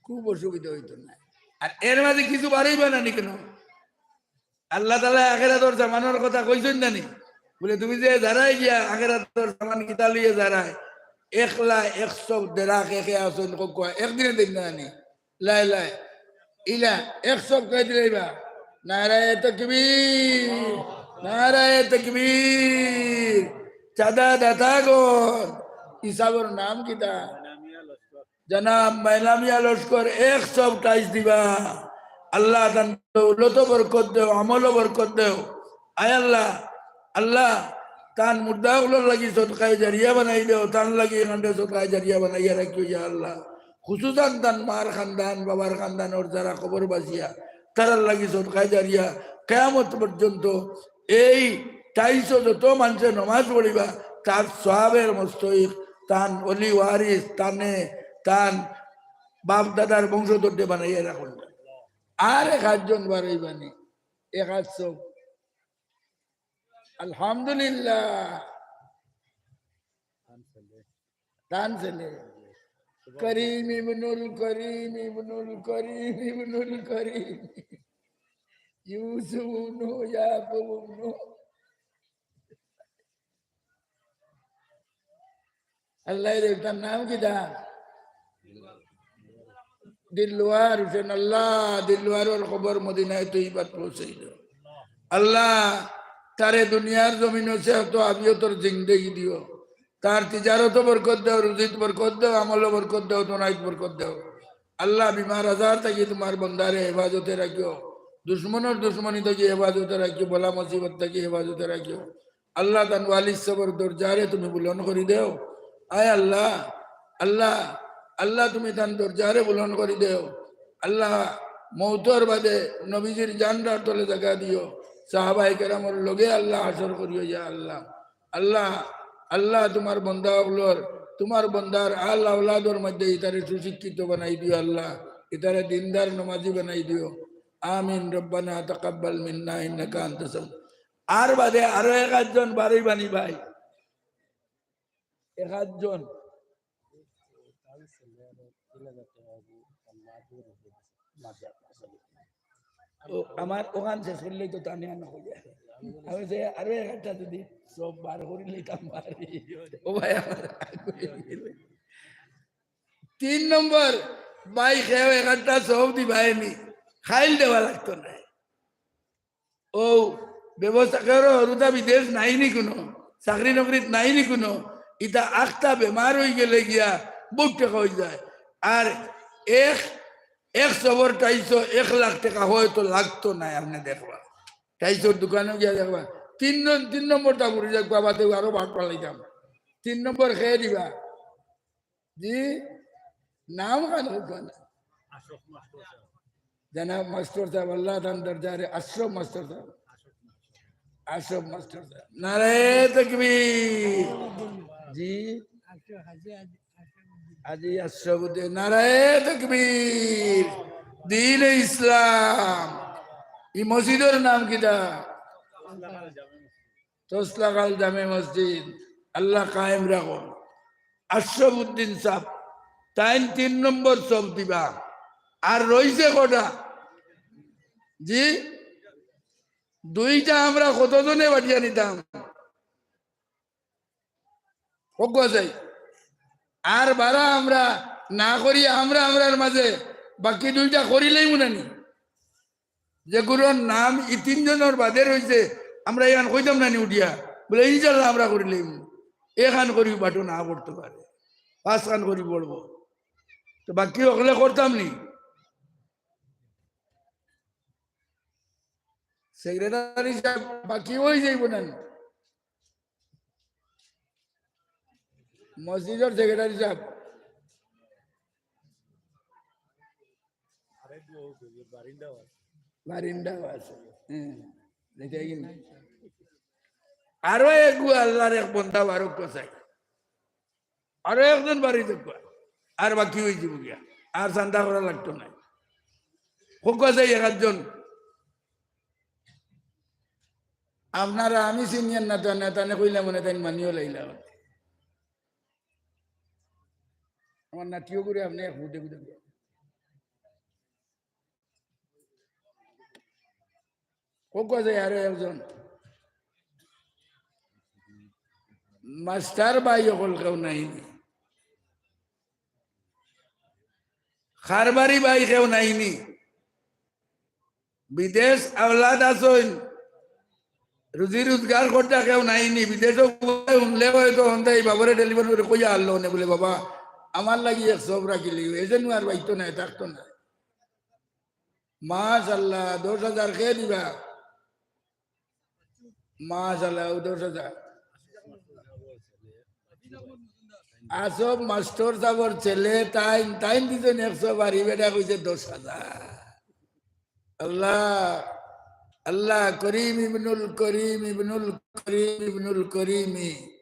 খুব অসুবিধা অইতো না। আর এর মাঝে কিছু বাড়াইবা না নি কেন? আল্লাহ তাআলা আখেরাতর সামানর কথা কইছইন না নি? বলে, "তুমি যে যারাই গিয়া আখেরাতর সামান কিতা লইয়া যারাই, একলা এক সব দেরাক একে আসইন ককুয়া, একদিনে দেখ না নি?" লাই লাই। ইলা, এক সব কই দিলাইবা। নারায়ে তাকবীর, নারায়ে তাকবীর। চাঁদা দাতাগণ, হিসাবর নাম কিতা? জনাব মাইলা মিয়া লস্কর এক সব টাইলস দিবা। আল্লাহ তান দৌলতো বরকত দেও, আমলো বরকত দেও। আয় আল্লাহ, আল্লাহ, তান মুর্দা অকলর লাগি সদকায়ে জারিয়া বানাই দেও, তান লাগি এখানরে সদকায়ে জারিয়া বানাইয়া রাখিও ইয়া আল্লাহ। খুসুসান তান মার খান্দান, বাবার খান্দানর যারা কবরবাসিয়া, তারার লাগি সদকায়ে জারিয়া কিয়ামত পর্যন্ত এই টাইলসো যত মানষে নমাজ পড়িবা, তার সওয়াবের মুস্তাহিক, তান অলি ওয়ারিস, তানে, তান বাপ দাদার বংশধররে বানাইয়া রাখুন। আর এক আধজন বারইবানি, এক আধজন। আলহামদুলিল্লাহ। তান ছেলে। করিম ইবনুল করিম, ইবনুল করিম, ইবনুল করিম। ইউসুফ ইবনু ইয়াকুব ইবনু। আল্লাহ রে, তার নাম কিতা? দিলওয়ার হোসেন। আল্লাহ, দিলওয়ারর কবর মদিনায় তৈবাত পৌঁছাই দেও। আল্লাহ, তারে দুনিয়ার জমিনো সেহত আফিয়তর জিন্দেগি দিও। তার তিজারতো বরকত দেও, রুজিত বরকত দেও, আমলো বরকত দেও, তোনাইত বরকত দেও। আল্লাহ, বিমার আজার থাকি তুমার বন্দারে হেফাজতে রাখিও, দুশমনর দুশমনি থাকি হেফাজতে রাখিও, বালা মুসিবত থাকি হেফাজতে রাখিও। আল্লাহ, তান ওয়ালিদ সাবর দরজারে তুমি বুলন্দ করি দেও। আয় আল্লাহ, আল্লাহ, আল্লাহ, তুমি তান দরজারে বুলন্দ করি দেও। আল্লাহ, মৌতর বাদে নবীজির জান্ডার তলে জাগা দিও। সাহাবায়ে কেরামর লগে আল্লাহ হাশর করিও ইয়া আল্লাহ। আল্লাহ, আল্লাহ, তুমার বন্দা অকলর, তুমার বন্দার আল আওলাদর মধ্যে ইতারে সুশিক্ষিত বানাই দিও আল্লাহ, ইতারে দিনদার নমাজি বানাই দিও। আমিন। রব্বানা তাকাব্বাল মিন্না ইন্নাকা আনতাস সামিউল। আর বাদে আরো এক আধজন বারইবানি ভাই, এক আধজন। ও, আমার অখান শেষ করিলেই তো তানে আনা অইয়া। আমি যে আরো এক আধটা যদি সব বার করি লইতাম পারি। ও ভাই, আমার তিন নম্বর, ভাই, কেউ এক আধটা সব দিবায়নি, খাইল দেওয়া লাগতো নায়। ও, ব্যবস্থা করো, হুরুতা বিদেশ নাইনি কুনু, চাকরি নকরিত নাইনি কুনু, ইতা আখতা বেমার অইগেলে গিয়া বউত টেকা অইযায়। আর এক, এক সবর টাইলসো এক লাখ টেকা অয় তো লাগতো নায়, আপনে দেখবা। টাইলসর দোকানো গিয়া দেখবা, তিন নম-, তিন নম্বরটা পড়ি যাক, বাবা, তেউ আরো ভাগ পালাইতাম। তিন নম্বর খেয়ে দিবা। জি, নাম খান কউক্কা না। জনাব মাস্টার সাব, আল্লাহ তান দরজারে Ashraf master sub. Ashraf master sub. নারায়ে তাকবীর। জি। আজি আশরাফ উদ্দিন। নারায়ে তাকবীর। দ্বীনে ইসলাম। ই মসজিদর নাম কিতা? তসলাখাল জামে মসজিদ, আল্লাহ কায়েম রাখো। আশরাফ উদ্দিন সাব, তাইন তিন নম্বর সব দিবা। আর রইছে কটা? জি, দুইটা আমরা কতজনে বাটিয়া নিতাম? কউক্কা চাই। আর বারা আমরা না করি, আমরা আমরার মাঝে বাকি দুইটা করিলাইমু নানি? যেগুলোর নাম ই তিনজনর বাদে রইছে, আমরা এখান কইতাম নানি উঠিয়া? বলে, "ইনশাল্লাহ আমরা করিলাইমু।" এখান করি বাটো না পড়তো পারে, পাঁচখান করি পড়বো। তো বাকি অকলে করতাম নি? সেক্রেটারি সাব বাকি অইযাইবো নানি? মসজিদর সেক্রেটারি সাব। বারিন্দাও আছে। হ্যাঁ, দেখে কি না? আরো এগু আল্লাহর এক বন্দা বারউক্কা চাই। আরো একজন বাড়ি যাউক্কা। আর বাকি অইযিবো গিয়া। আর চান্দা করা লাগতো নায়। কউক্কা চাই এক আধজন। আপনারা আমি চিনিয়ার না তো, না তানে কইলাম মনে তাইন মানিও লাইলা। আমার নাতিও করে আপনে এক ফুটে গুদে। কউক্কা চাই আরো একজন। মাস্টার ভাই অকল কেউ নাইনি? কারবারি ভাই কেউ নাইনি? বিদেশ আওলাদ আছইন, রুজি রোজগার করতা কেউ নাইনি? বিদেশো হুনলে হয়তো হন্তা ই বাবারে টেলিফোন করি কইয়া আনলো নে, বলে, "বাবা, আমার লাগি এক সব রাখিলিও।" এ যেন আর বাইতো নায়, থাকতো নায়। মাশাআল্লাহ, দশ হাজার কে দিবা? মাশাআল্লাহ, ও দশ হাজার। আসব মাস্টার সাবর ছেলে, তাইন, তাইন দিছইন একশো বাড়ি, বেটা কইছে দশ হাজার। আল্লাহ, আল্লাহ, করিম ইবনুল করিম, ইবনুল করিম, ইবনুল করিমি।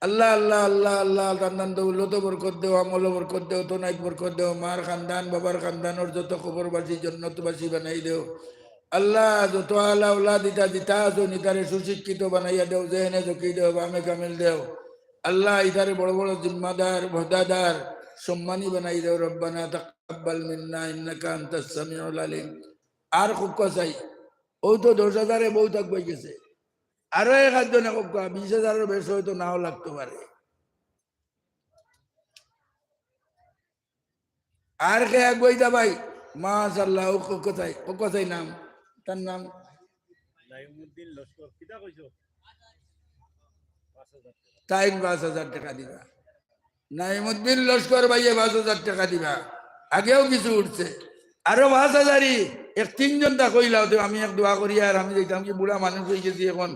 আল্লাহ, আল্লাহ, আল্লাহ, আল্লাহ, তান তান দৌলত বরকত দেও, আমল বরকত দেও, তনাইত বরকত দেও, মার খানদান, বাবার খানদানর যত কবরবাসী, জন্নতবাসী বানাই দেও। আল্লাহ, যত আলা আওলাদ ইতা জিতা আছইন, ইতারে সুশিক্ষিত বানাইয়া দেও, জেহেনে জকি দেও, বামে কামিল দেও। আল্লাহ, ইতারে বড় বড় জিম্মাদার, ওহদাদার, সম্মানী বানাই দেও। রব্বানা তাকাব্বাল মিন্না ইন্নাকা আনতাস সামিউল আলিম। আর কউক্কা চাই, অউ তো দশ হাজারে বউত আগুয়াই গেছে। আরো এক আধজনে কউক্কা, বিশ হাজারর বেশ হয়তো নাও লাগতো পারে। আর কে আগুয়াইতা ভাই? মাশাআল্লাহ, ও কউক্কা চাই, কউক্কা চাই নাম, তার নাম? নাইমুদ্দিন লস্কর, কিতা কইছো? পাঁচ হাজার টেকা। তাইন পাঁচ হাজার টেকা দিবা। নাইমুদ্দিন লস্কর ভাইয়ে পাঁচ হাজার টেকা দিবা। আগেও কিছু উঠছে। আরো পাঁচ হাজারই এক তিনজন তা কইলাও, তে আমি এক দোয়া করি, আর আমি যাইতাম কি, বুড়া মানুষ অই গেছি এখন।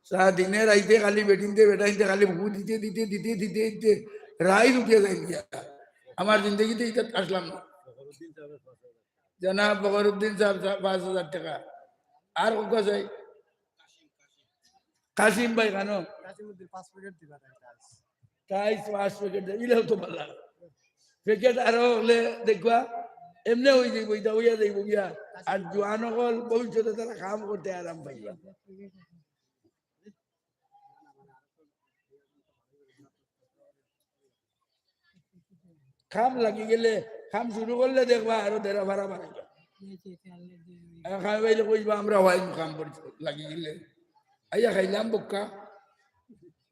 সারা দিনে রাইতে খালি বেটিন্তে বেটাইন্তে খালি ফু দিতে দিতে দিতে দিতে দিতে রাইত উঠিয়া যাই গিয়া। আমার জিন্দেগিতে ইতা আসলাম না। জনাব ফখরুদ্দিন সাব, সাব পাঁচ হাজার টেকা। আর কউক্কা চাই? কাসিম ভাই, কেন? কাসিমউদ্দিন পাঁচ প্যাকেট দিবা তাই, তাই। তাই পাঁচ প্যাকেট দিবা, ইলাও তো ভালা। প্যাকেট আরো অইলে দেখবা, এমনে অই যাইবো, ইতা অইয়া যাইবো গিয়া। আর জোয়ান অকল ভবিষ্যতে তারা কাম করতে আরাম পাইবা। কাম লাগি গেলে, কাম শুরু করলে দেখবা আরো দেরা ভাড়া বাড়াইবা। আর খাই পাইলে কইবা, "আমরা অইন কাম করি লাগি গেলে।" আইয়া খাইলাম বক্কা।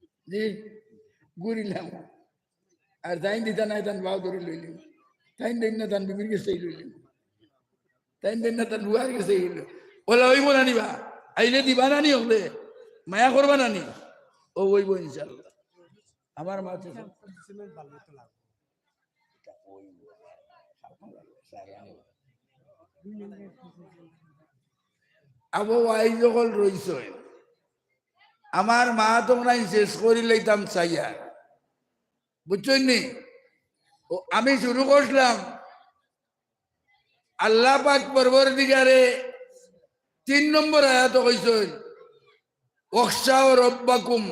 জি, ঘুরিলাম। আর তাইন দিতা নায়, তান বাও ধরি লইলিম। তাইন দেইন না, তান বিবির গেছে লইলিম। তাইন দেইন না, তান বুয়ার গেছে লইলিম। অলা অইবো না নি বা? আইলে দিবা না নি অকলে? মায়া করবা না নি? অউ অইবো ইনশাআল্লাহ। আমার মাতে আবু ওয়াইজ অকল রইছইন। আমার মাত অকলাইন শেষ করি লইতাম চাইয়া। বুঝছইন নি? ও, আমি শুরু করছিলাম, আল্লাহ পাক পরওয়ারদিগারে তিন নম্বর আয়াতো কইছইন, "ওয়াখশাউ রাব্বাকুম,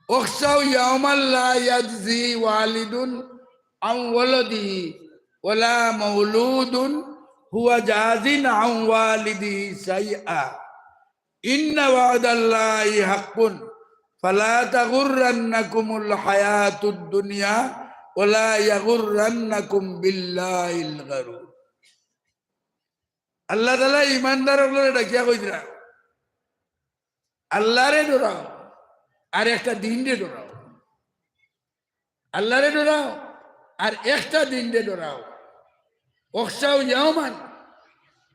ওয়াখশাউ ইয়াওমান লা ইয়াজজি ওয়ালিদুন আন ওয়ালাদিহি ওয়ালা মাউলুদুন হুয়া জাজিন আন ওয়ালিদিহি শাইআ।" ইন্না ওয়াদাল্লাহি হাক্কুন, ফালা তাগুররান্নাকুমুল হায়াতুদ দুনিয়া, ওয়ালা ইয়াগুররান্নাকুম বিল্লাহিল গারুর। আল্লাহ তাআলা ইমানদার অকলরে ডাকিয়া কইরা, আল্লাহরে ডরাও, আর একটা দিনরে ডরাও। আল্লাহরে ডরাও, আর একটা দিনরে ডরাও। ওয়াখশাউ ইয়াওমান,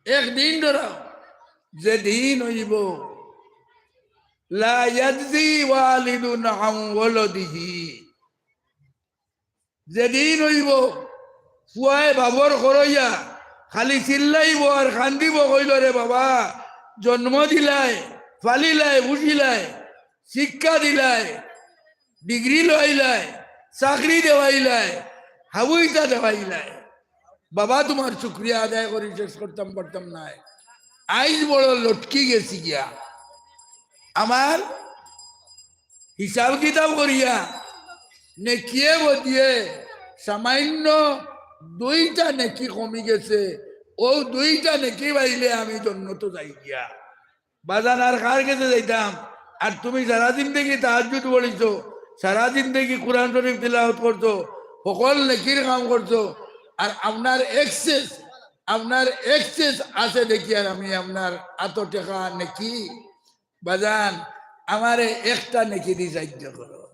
এক দিন ডরাও, যে দিন অইবো, লা ইয়াজজি ওয়ালিদুন আন ওয়ালাদিহি, যে দিন অইবো, ফুয়ায় বাফর খরইয়া খালি চিল্লাইবো আর কান্দিবো, কইলো, "রে বাবা, জন্ম দিলায়, ফালিলায়, ফুষিলায়, শিক্ষা দিলায়, ডিগ্রি লওয়াইলায়, চাকরি দেওয়াইলায়, হাবুইতা দেওয়াইলায়। বাবা, তুমার শুকরিয়া আদায় করি শেষ করতাম পারতাম নায়। আইজ বড় লটকি গেছি গিয়া। আমার হিসাব কিতাব করিয়া নেকিয়ে বদিয়ে সামান্য দুইটা নেকি কমি গেছে, অউ দুইটা নেকি পাইলে আমি জন্নতো যাই গিয়া।" বাজান, আর কার গেছে যাইতাম? আর তুমি সারা জিন্দেগি তাহাজ্জুদ পড়িছো, সারা জিন্দেগি কুরআন শরীফ তিলাওয়াত করছো, হকল নেকির কাম করছো, আর আপনার এক্সেস, আপনার এক্সেস আছে দেখি আর আমি আপনার আতো টেকা নেকি। বাজান, আমারে একটা নেকি দি সাহায্য করো।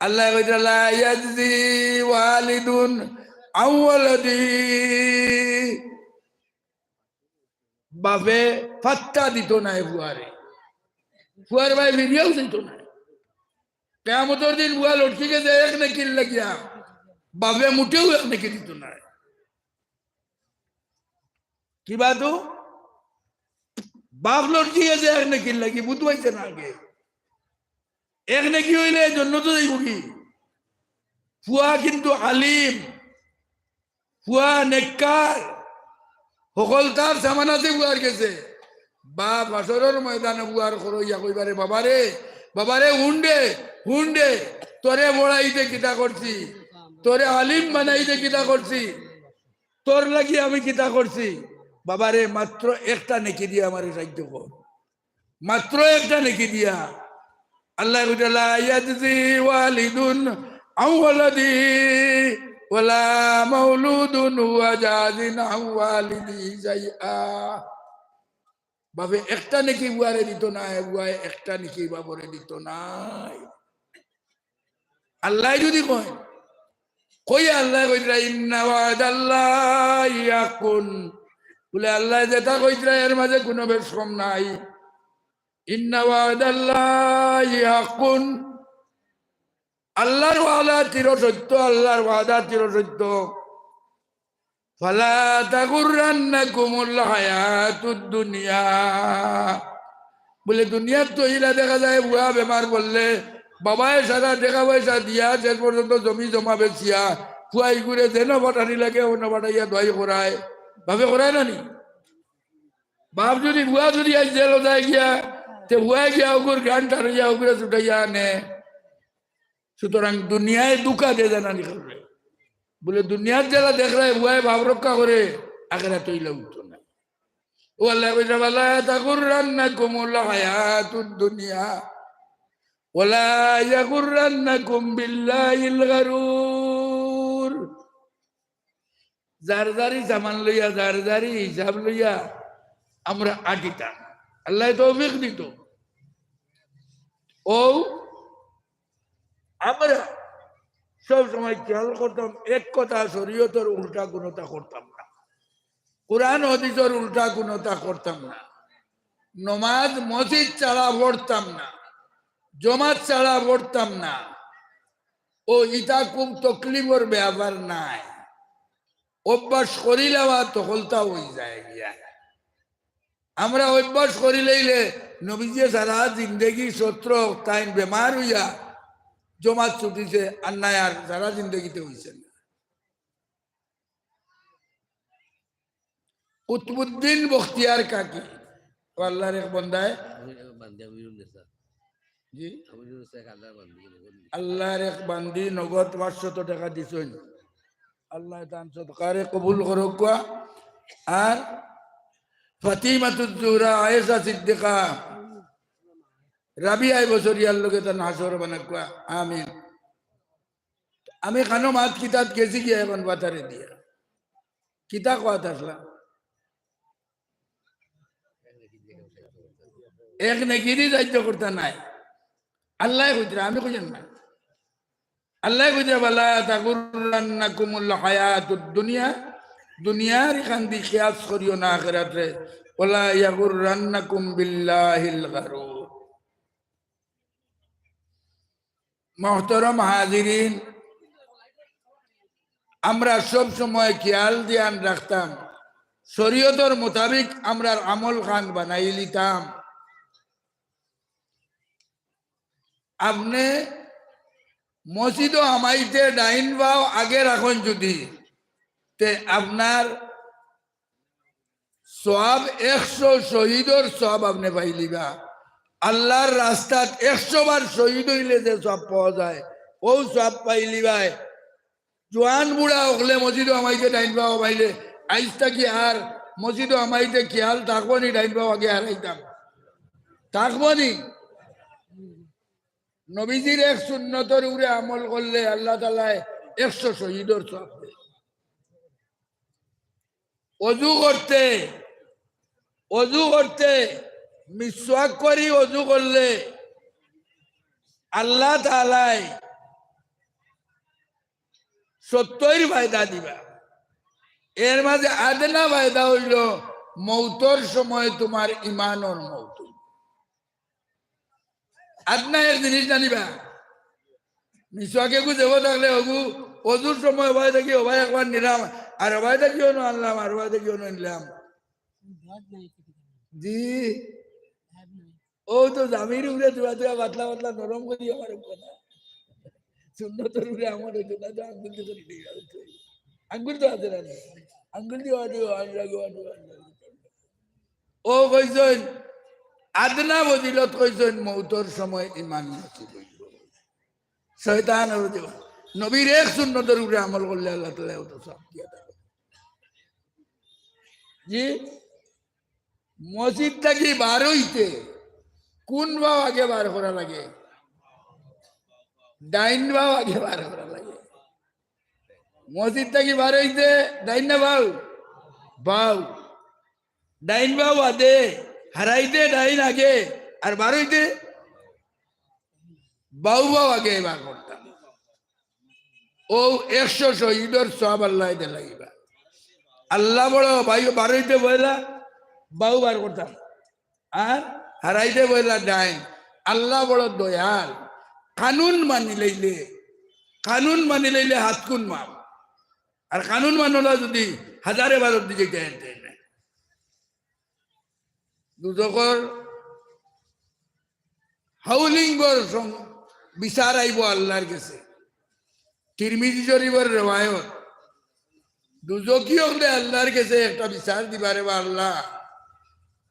আল্লায় কইরা, "লা ইয়াজজি ওয়ালিদুন আন ওয়ালাদিহি।" বাফে পাত্তা দিতো নায় ফুয়ারে, ফুয়ার বায় ফিরিয়াও চাইতো নায়। কিয়ামতর দিন ফুয়া লটকি গেছে এক নেকির লাগিয়া, বাফে মুটেও এক নেকি দিতো নায়। কিবা তো বাপ লটকি গেছে এক নেকির লাগি, বুঝ পাইছে না আগে। এক নেকি অইলে জন্নতো যাইবো কি? ফুয়া কিন্তু আলিম, ফুয়া নেককার, হকলতার সামান আছে ফুয়ার গেছে। বাপ হাশরর ময়দানে ফুয়ার খরইয়া কইবারে, "বাবারে, বাবারে, হুন রে, হুন রে, তোরে বড়াইতে কিতা করছি, তোরে আলিম বানাইতে কিতা করছি, তোর লাগি আমি কিতা করছি?" "বাবারে, মাত্র একটা নেকি দিয়া আমারে সাহায্য কর, মাত্র একটা নেকি দিয়া।" আল্লায় কইরা, "লা ইয়াজজি ওয়ালিদুন আন ওয়ালাদি ওয়ালা মাউলুদুন হুয়া জাজিন আন ওয়ালিদি শাইআ।" বাপে একটা নেকি ফুয়ারে দিতো নায়, ফুয়ায় একটা নেকি বাপরে দিতো নায়। আল্লায় যুদি কইন, কই আল্লায় কইরা, "ইন্না ওয়াদাল্লাহি হাক্কুন।" বুলে, আল্লায় যেটা কইরা এর মাঝে কুনু বেশ কম নাই। "ইন্না ওয়াদাল্লাহি হাক্কুন।" আল্লার ওয়াদা চির সত্য, আল্লার ওয়াদা চির সত্য। "ফালা তাগুররান্নাকুমুল হায়াতুদ দুনিয়া।" বুলে, দুনিয়াত তো ইলা দেখা যায়, ফুয়া বেমার পড়লে বাবায় সারা টেকা পয়সা দিয়া শেষ পর্যন্ত জমি জমা বেচিয়া ফুয়াইগুরে যেন পাঠানি লাগে অনো পাঠাইয়া দোয়াই করায়। বাপে করায় না নি? বাপ যুদি, ফুয়া যুদি আইজ জেলো যায় গিয়া, তে ফুয়ায় গিয়া অগুর গান টানিয়া অগুরে ছুটাইয়া আনে। সুতরাং দুনিয়ায় ধুকা দে জানানি খাবে। বুলে, দুনিয়াত যেলা দেখরায় ফুয়ায় বাপ রক্ষা করে, আখেরাত অইলা উঠতো না। ও আল্লায় কইরা, "ফালা তাগুররান্নাকুমুল হায়াতুদ দুনিয়া ওয়ালা ইয়াগুররান্নাকুম বিল্লাহিল গারুর।" যার যারি সামান লইয়া, যার যারি হিসাব লইয়া আমরা আটিতাম। আল্লায় তৌফিক দিতো। ও আমরা সব সময় খেয়াল করতাম, এক কথা শরীয়তর উল্টা কুনুতা করতাম না, কোরআন হাদিসর উল্টা কুনুতা করতাম না, নমাজ মসজিদ ছাড়া পড়তাম না, জমাত ছাড়া পড়তাম না। ও ইতা খুব তকলিফর ব্যাপার নায়, অভ্যাস করিলাওয়া তখলতা অই যায় গিয়া। আমরা অভ্যাস করিলাইলে নবীজিয়ে সারা জিন্দেগি সত্র তাইন বেমার অইয়া জমাত ছুটিছে, আর নায় আর সারা জিন্দেগিতে অইছে না। কুতবুদ্দিন বখতিয়ার কাকি, ও আল্লাহর এক বন্দায়, জি, আল্লাহর এক বান্দি নগদ পাঁচশত টেকা দিছইন। আল্লায় তান সদকারে কবুল করউক্কা। আর ফাতিমাতুজ জুহরা, আয়েশা সিদ্দিকা, রাবিয়ায়ে বসরিয়ার লগে তান হাশর বানাউক্কা। আমিন। আমি কানো মাত কিতাত গেছি গিয়া এখন বাতারে দিয়া। কিতা কওয়াত আছলা? এক নেকিদি সাহায্য করতা নায়। আল্লায় কইতরা, আমি কইয়ার না। আল্লায় কইতরা, "ফালা তাগুররান্নাকুমুল হায়াতুদ দুনিয়া।" দুনিয়ার ইখানদি কিয়াস করিও না আখেরাতরে। "ওয়ালা ইয়াগুররান্নাকুম বিল্লাহিল গারুর।" মহতরম হাজিরিন, আমরা সব সময় খেয়াল ধ্যান রাখতাম, শরীয়তর মোতাবিক আমরার আমল খান বানাইলিতাম। আপনে মসজিদো হামাইতে ডাইন পাও আগে রাখইন যুদি, তে আপনার সওয়াব, একশো শহীদর সওয়াব আপনে পাইলিবা। আল্লাহর রাস্তাত একশো বার শহীদ অইলে যে সওয়াব পাওয়া যায়, অউ সওয়াব পাইলিবায়। জোয়ান বুড়া অকলে মসজিদো হামাইতে ডাইন পাও হামাইলে, আইজ থাকি আর মসজিদো হামাইতে খেয়াল থাকবো নি, ডাইন পাও আগে হারাইতাম? থাকবো নি? নবীজির এক সুন্নতর উপরে আমল করলে আল্লাহ তাআলায় একশো শহীদর সওয়াব দেয়। অজু করতে, অজু করতে মিসওয়াক করি অজু করলে আল্লাহ তাআলায় সত্তইর ফায়দা দিবা। এর মাঝে আদনা ফায়দা অইলো মৌতর সময় তুমার ইমানর মৌত। আদনা এক জিনিস না নিবা। মিসওয়াকে গু দেবো থাকলে অগু অজুর সময় অবায় থাকি অবায় একবার নিলাম, আর অবায় থাকি অনো আনলাম, আর অবায় থাকি অনো নিলাম। জি। ও তো জামির উপরে থুয়া থুয়া পাতলা পাতলা নরম করি আমার কথা। সুন্নতর উপরে আমল অইতো না, তো আঙ্গুল দি করি দিই। আঙ্গুল তো আছে না? আঙ্গুল দি ওয়াদু, আল্লাহ গো, ওয়াদু, আল্লাহ গো। ও কইছইন, আদনা ফজিলত কইছইন, মউতর সময় ইমান নসিব অইবো। শয়তান অইবো। নবীর এক সুন্নতর উপরে আমল করলে আল্লাহ তাআলা অত সওয়াব দিয়া থাকে। জি? মসজিদ থাকি বার অইতে কুন পাও আগে বার করা লাগে? ডাইন পাও আগে বার করা লাগে। মসজিদ থাকি বার অইতে ডাইন না বাউ? বাউ। ডাইন বাউ বাদে, হারাইতে ডাইন আগে, আর বার অইতে বাউ বাউ আগে বার করতাম। ও একশো শহীদর সওয়াব আল্লায় দিলাইবা। আল্লাহ বড়, বাউ বার অইতে পয়লা বাউ বার করতাম, আর হারাইতে পয়লা ডাইন। আল্লাহ বড় দয়াল, কানুন মানি লইলে, কানুন মানি লইলে হাতকুন মাপ। আর কানুন মানো না যুদি, হাজারে বারো দিকে যায়। দুজখর হাউলিঙ্গর সং-, বিচার আইবো আল্লাহর গেছে। তিরমিজি শরীফর রেওয়ায়ত। দুজখি অকলে আল্লাহর গেছে একটা বিচার দিবা রে বা আল্লাহ।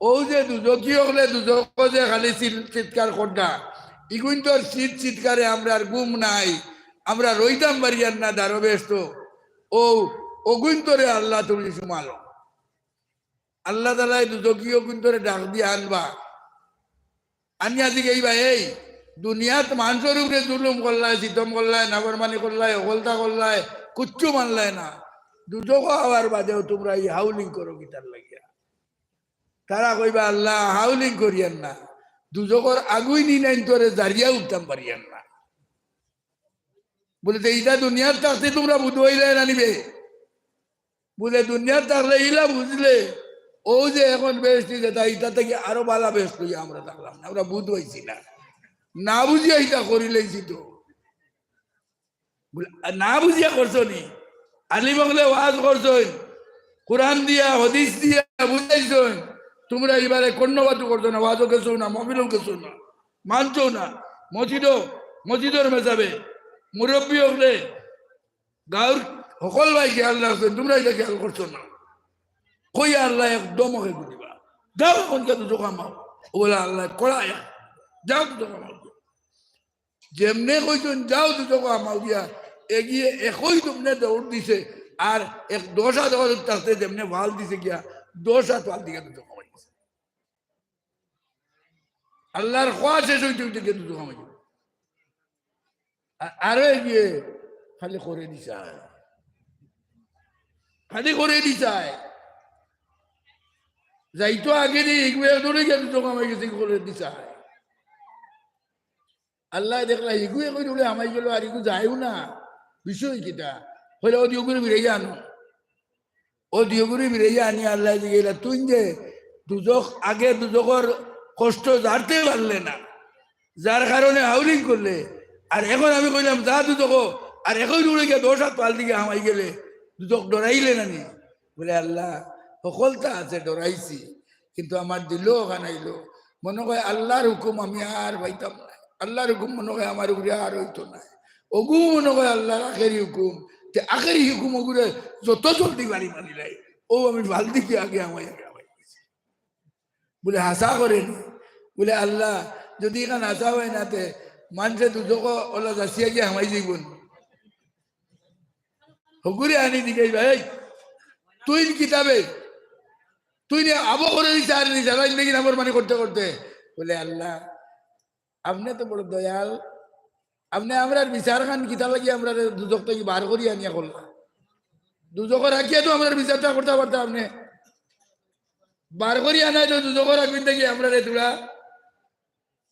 ও যে দুজখি অকলে দুজখো যে খালি চিল-, চিৎকার কররা, ইগুইন্তর চিৎ চিৎকারে আমরার ঘুম নাই, আমরা রইতাম পারিয়ার না দারো বেহেস্তো। ও, অগুইন্তরে আল্লাহ তুমি সুমালো। আল্লাহ তাআলায় দুজখি অগুইন্তরে ডাক দিয়া আনবা। আনিয়া জিগাইবা, এই দুনিয়াত মানষর উপরে জুলুম করলায়, সিতম করলায়, নাফরমানি করলায়, হকলতা করলায়, কুচ্ছু মানলায় না। দুজখো আওয়ার বাদেও তুমরা ই হাউলিং করো কিতার লাগিয়া? তারা কইবা, আল্লাহ, হাউলিং করিয়ার না, দুজখর আগুইন ইনাইন্তরে জারিয়া উঠতাম পারিয়ার না। বুলে, তে ইতা দুনিয়াত থাকতে তুমরা বুধ অইলায় না নি বে? বুলে, দুনিয়াত থাকলে ইলা বুঝলে, ও যে এখন বেহেস্তি যেতা, ইতা থাকি আরো বালা বেহেস্ত অইয়া আমরা থাকলাম না, আমরা বুধ অইছি না। না বুঝিয়া ইতা করিলাইছি তো। বুলে, না বুঝিয়া করছো নি? আলিম অকলে ওয়াজ করছইন, কোরআন দিয়া, হাদিস দিয়া বুঝাইছইন, তুমরা ইবারে কর্ণপাতও করছো না, ওয়াজও গেছো না, মহফিলও গেছো না, মানছো না। মসজিদও, মসজিদর মেসাবে, মুরব্বি অকলে, গাউর হকল ভাই খেয়াল রাখছইন, তুমরা ইতা খেয়াল করছো না। কইয়া আল্লায় এক ধমক দিবা, যাও অখন গিয়া দুজখো হামাও। ও বুলে, আল্লায় কড়া আয়া, যাও দুজখো হামাও। যেমনে কইছইন, যাও দুজখো হামাও গিয়া, এগিয়ে একই দুমনে দৌড় দিছে, আর এক দশ হাত দৌড় থাকতে যেমনে ফাল দিছে গিয়া, দশ হাত ফাল দিয়া দুজখো হামাই গেছে। আল্লাহর খোয়া শেষ অইতে অইতে গিয়া দুজখো হামাই গেছে। আ-, আরো এগিয়ে খালি করে দিছায়, খালি করে দিছায়। যাইতো আগে দি, এগুয়ে দৌড়ে গিয়া দুজখো হামাই গেছে, করে দিছায়। আল্লায় দেখলা, ইগু একই দৌড়ে হামাই গেল, আর ইগু যায়ও না। বিষয় কিতা? কইলা, ও দিয়গুরে ফিরাইয়া আনো। ও দিয়গুরে ফিরাইয়া আনি আল্লায় জিগাইলা, তুইন যে দুজখ, আগে দুজখর কষ্ট জারতে পারলে না, যার কারণে হাউলিং করলে, আর এখন আমি কইলাম, যা দুজখো, আর একই দৌড়ে গিয়া দশ হাত ফাল দিকে হামাই গেলে, দুজখ ডরাইলে না নি? বুলে, আল্লাহ, হকলতা আছে, ডরাইছি, কিন্তু আমার দিলো অখান আইলো। মনো কয় আল্লাহর হুকুম আমি আর পাইতাম নায়, আল্লাহর হুকুম মনো কয় আমার উপরে আর অইতো নায়। অগু মনো কয় আল্লাহর আখেরি হুকুম, তে আখেরি হুকুম অগুরে যত জলদি বাড়ি মানিলাই, ও আমি ফাল দিকে আগে হামাই, আগে হামাই গেছি। বুলে, হাছা করে নি? বুলে, আল্লাহ, যুদি ইখান হাছা অয় না, তে মানষে দুজখো অলা যাচিয়া গিয়া হামাই যাইবো নি? হগুরে আনি জিগাইবা, এই, তুইন কিতা বে, তুইন আবো করে দিছায় আর নি, সারা জিন্দেগি নাফরমানি করতে করতে। বুলে, আল্লাহ, আপনে তো বড় দয়াল, আপনে আমরার বিচারখান কিতা লাগি আমরারে দুজখ থাকি বার করি আনিয়া করলা? দুজখো রাখিয়া তো আমরার বিচারটা করতা পারতা আপনে। বার করি আনায় তো দুজখো রাখইন থাকি আমরারে থুড়া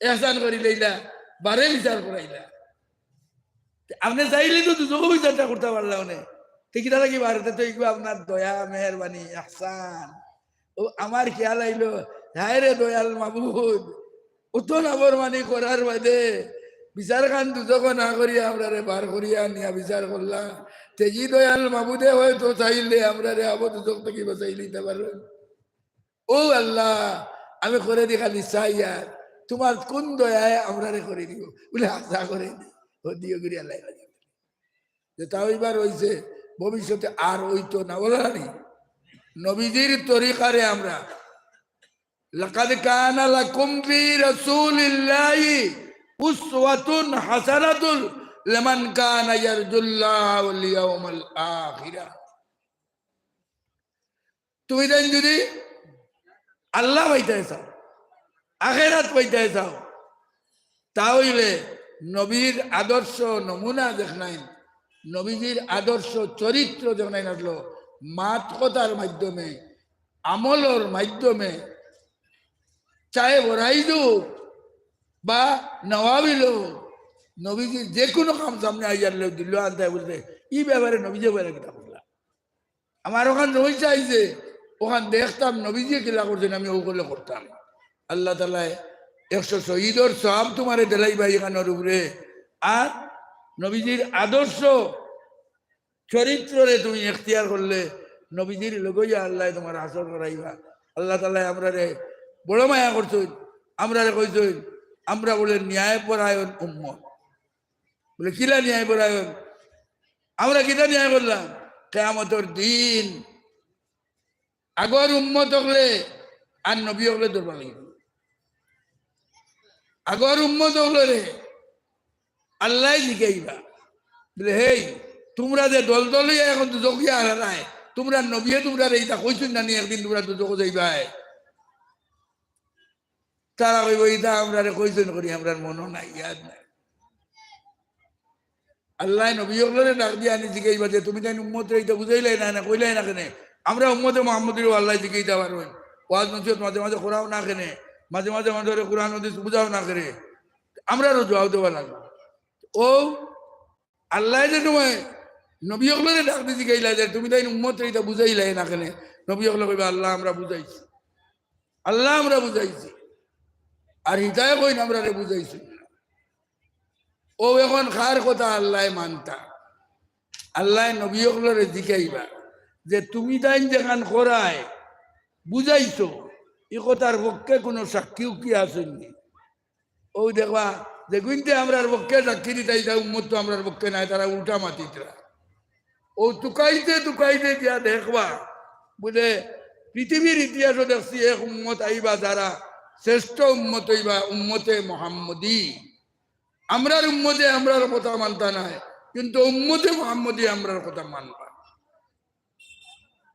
এহসান করিলাইলা, বারে বিচার করাইলা। তে আপনে চাইলে তো দুজখো বিচারটা করতা পারলা অনে। তে কিতা লাগি বার? তে তো ইগু আপনার দয়া, মেহেরবানি, এহসান। ও আমার খেয়াল আইলো, হায় রে দয়াল মাবুদ, অত নাফরমানি করার বাদে বিচারখান দুজখো না করিয়া আমরারে বার করিয়া আনিয়া বিচার করলা। তে ই দয়াল মাবুদে হয়তো চাইলে আমরারে আবো দুজখ থাকি বাঁচাইলিতা পারইন। ও আল্লাহ, আমি করে দি খালি চাই আর, তুমার কুন দয়ায় আমরারে করে দিও। বুলে, "আশা করে দি, ও দিও করি আল্লাহ।" যেটা অইবার অইছে, ভবিষ্যতে আর অইতো না। বলো না নি? নবীজির তরিকারে আমরা, "লাকাদ কানা লাকুম ফি রাসূলিল্লাহি উসওয়াতুন হাসানাতুল লিমান কানা ইয়ারজুল্লাহ ওয়াল ইয়াউমাল আখিরা।" তুমি তাইন যদি আল্লাহ পাইতায় চাও, আখেরাত পাইতায় চাও, তা অইলে নবীর আদর্শ নমুনা দেখনাইন, নবীজির আদর্শ চরিত্র দেখনাইন আসলো মাত কথার মাধ্যমে, আমলর মাধ্যমে, চাহে ফরজ অউক বা নওয়াফিল অউক, নবীজির যে কুনু কাম সামনে আইয়ার লে দিল আনতায় বুলতে, ই ব্যাপারে নবীজি বলে কিতা করলা? আমার অখান রইছে আইছে, অখান দেখতাম নবীজিয়ে কিলা করছইন, আমি অউ করলে করতাম। আল্লাহ তাআলায় একশো শহীদর সওয়াব তুমারে দিলাইবা ইখানর উপরে। আর নবীজির আদর্শ চরিত্ররে তুমি এখতিয়ার করলে নবীজির লগে অইয়া আল্লায় তুমার হাশর করাইবা। আল্লাহ তাআলায় আমরারে বড় মায়া করছইন, আমরারে কইছইন, আমরা বুলে ন্যায়পরায়ণ উম্মত। বুলে, "কিলা ন্যায়পরায়ণ? আমরা কিতা ন্যায় করলাম?" কিয়ামতর দিন আগর উম্মত অকলে আর নবী অকলে ধরবার লাগি। আগর উম্মত অকলরে আল্লায় জিকাইবা, বুলে, "হেই, তুমরা যে দল দল অইয়া অখন দুজখো গিয়া হারায়, তুমরার নবীয়ে তুমরারে ইতা কইছইন না নি একদিন তুমরা দুজখো যাইবায়?" তারা কইবো, "ইতা আমরারে কইছইন করি, আমরার মনো নাই, ইয়াদ নাই।" আল্লায় নবী অকলরে ডাক দিয়া আনি জিকাইবা যে, "তুমি তাইন উম্মতরে ইতা বুঝাইলায় না, না কইলায় না কেনে? আমরা উম্মতে মুহাম্মদীরে আল্লায় জিকাইতা পারইন। ওয়াজ নসিহত মাঝে মাঝে করাও না কেনে? মাঝে মাঝে আমাদেররে কুরআন হাদিস বুঝাও না কেনে?" আমরারও জুয়াব দেওয়া লাগবো। অউ আল্লায় যে সময় নবী অকলরে ডাক দি জিকাইলা যে, "তুমি তাইন উম্মতরে ইতা বুঝাইলায় না কেনে?" নবী অকলে কইবা, "আল্লাহ, আমরা বুঝাইছি। আল্লাহ, আমরা বুঝাইছি।" আর হিতায় কইন, "আমরারে বুঝাইছইন না।" অউ অখন কার কথা আল্লায় মানতা? আল্লায় নবী অকলরে জিকাইবা যে, "তুমি তাইন যেখান করায় বুঝাইছো, ই কথার পক্ষে কুনু সাক্ষী উক্ষী আছইন নি?" অউ দেখবা, যেগুইন্তে আমরার পক্ষে সাক্ষী দিতা, ইতা উম্মত তো আমরার পক্ষে নায়, তারা উল্টা মাতিতরা। অউ তুকাইতে তুকাইতে গিয়া দেখবা, বুলে, পৃথিবীর ইতিহাসো দেখছি এক উম্মত আইবা যারা শ্রেষ্ঠ উম্মত অইবা, উম্মতে মুহাম্মদী। আমরার উম্মতে আমরার কথা মানতা নায়, কিন্তু উম্মতে মুহাম্মদী আমরার কথা মানবা।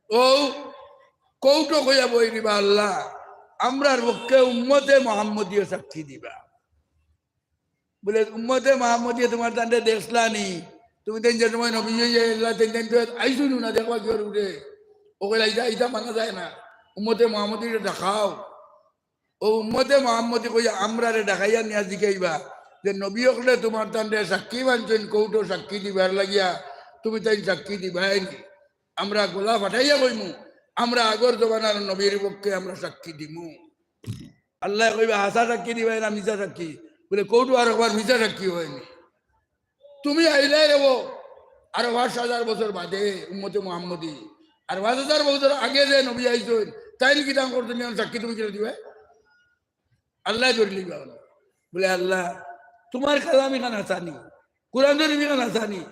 অউ কোর্টো কইয়া বই দিবা, "আল্লাহ, আমরার পক্ষে উম্মতে মুহাম্মদীয়ে সাক্ষী দিবা।" বুলে, "উম্মতে মুহাম্মদীয়ে তুমার তানরে দেখছলা নি? তুমি তাইন যে সময় নবী অইয়া আইলা, তাইন, তাইন তো আইছইন না, দেখবা কিওর উপরে?" অউ কইলা, "ইতা, ইতা মানা যায় না, উম্মতে মুহাম্মদীরে দেখাও।" অউ উম্মতে মুহাম্মদী কইয়া আমরারে ডাকাইয়া নিয়া জিকাইবা যে, "নবী অকলে তুমার তানরে সাক্ষী মানছইন, কোর্টো সাক্ষী দিবার লাগিয়া, তুমি তাইন সাক্ষী দিবায় নি?" আমরা গলা ফাটাইয়া কইমু, "আমরা আগর জমানার নবীর পক্ষে আমরা সাক্ষী দিমু।" আল্লায় কইবা, "হাছা সাক্ষী দিবায় না মিছা সাক্ষী?" বুলে, "কোর্টো আরকবার মিছা সাক্ষী অয়নি। তুমি আইলায় রেবো আরো পাঁচ হাজার বছর বাদে উম্মতে মুহাম্মদী, আর পাঁচ হাজার বছর আগে যে নবী আইছইন, তাইন কিতা করছইন, অখন সাক্ষী তুমি কিলা দিবায়?" আল্লায় ধরিলিবা। বুলে, "আল্লাহ, তুমার কালাম ইখান হাছানি, কুরআন শরীফ ইখান হাছানি।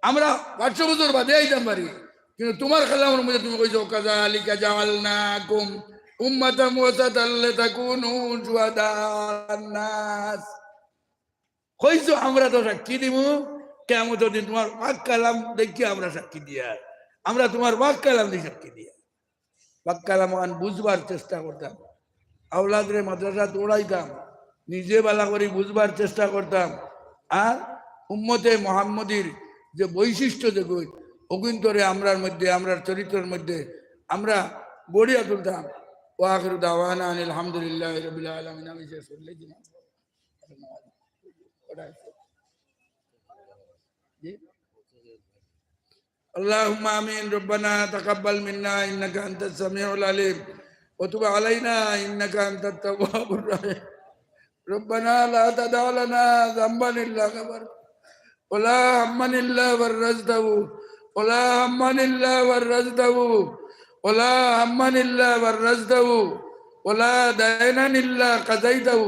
আমরা পাঁচশো বছর বাদে আইতাম পারি, কিন্তু তুমার কালামর মধ্যে তুমি কইছো, 'কাযালিকা জাআলনাকুম উম্মাতাম ওয়াসাতাল লিতাকুনু শুহাদা আলান নাস।'" কইছো, "আমরা তো সাক্ষী দিমু, কিয়ামতর দিন তুমার পাক কালাম দেখিয়া আমরা সাক্ষী দিয়ার, আমরা তুমার পাক কালাম দি সাক্ষী দিয়ার।" পাক কালাম অখান বুঝবার চেষ্টা করতাম, আওলাদরে মাদ্রাসাত পড়াইতাম, নিজে ভালা করি বুঝবার চেষ্টা করতাম, আর উম্মতে মুহাম্মদীর যে বৈশিষ্ট্য যেগুইন, অগুইন্তরে আমরার মধ্যে, আমরার চরিত্রর মধ্যে আমরা গড়িয়া তুলতাম। ওয়া আখিরু দাওয়ানা আনিল হামদুলিল্লাহি রাব্বিল আলামিন। আমি শেষ করলে কি না? জি? اللهم آمين. ربنا تقبل منا إنك أنت السميع العليم وتب علينا إنك أنت التواب الرحيم. ربنا لا تدع لنا ذنبا إلا غفرته ولا هما إلا فرجته ولا هما إلا فرجته ولا هما إلا فرجته، ولا دينا إلا قضيته،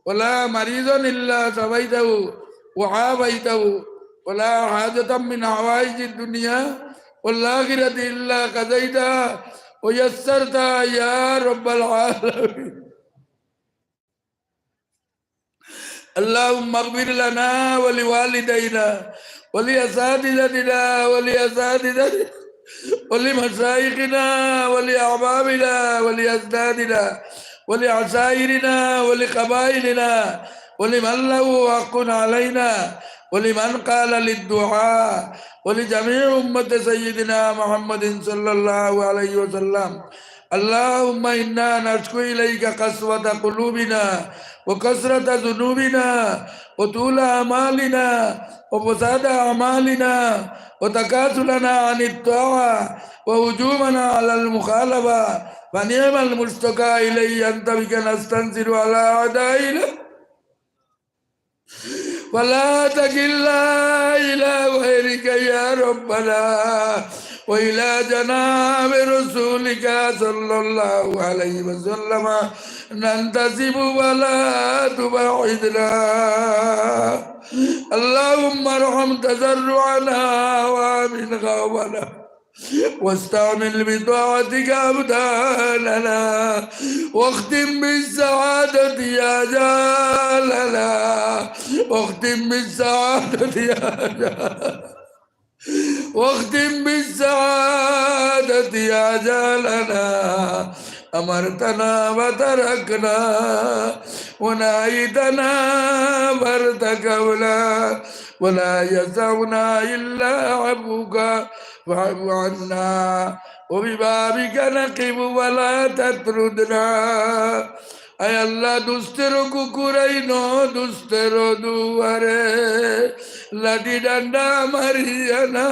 ولا مريضا إلا شفيته وعافيته، ولا حاجة من حوائج الدنيا والآخرة إلا قضيتها ويسرتها يا رب العالمين. اللهم اغفر لنا ولوالدينا ولأساتذتنا ولأساتذتنا ولمشايخنا ولأحبابنا ولأجدادنا ولعشائرنا ولقبائلنا ولمن له حق علينا ولمن قال للدعاء ولجميع أمة سيدنا محمد صلى الله عليه وسلم. اللهم إنا نشكو إليك قسوة قلوبنا وكثرة ذنوبنا وطول آمالنا وفساد أعمالنا وتكاسلنا عن الطاعة وهجومنا على المخالفة، فنعم المشتكى إليه أنت بك نستنصر على أعدائنا. ولا تكلنا إلى غيرك يا ربنا وإلى جناب رسولك صلى الله عليه وسلم ننتسب ولا تبعدنا. اللهم ارحم تضرعنا وآمن خوفنا واستعمل بطاعتك أبداننا واختم بالسعادة يا جالنا واختم بالسعادة يا جالنا واختم بالسعادة يا جالنا. أمرتنا وتركنا ونهيتنا فارتكبنا ولا يسعنا إلا عفوك فاعف عنا وببابك نقف ولا تطردنا. আয় আল্লাহ, দুস্তেরও কুকুরাইনো, দুস্তেরও দুয়ারে, লাঠি ডান্ডা মারিয়া না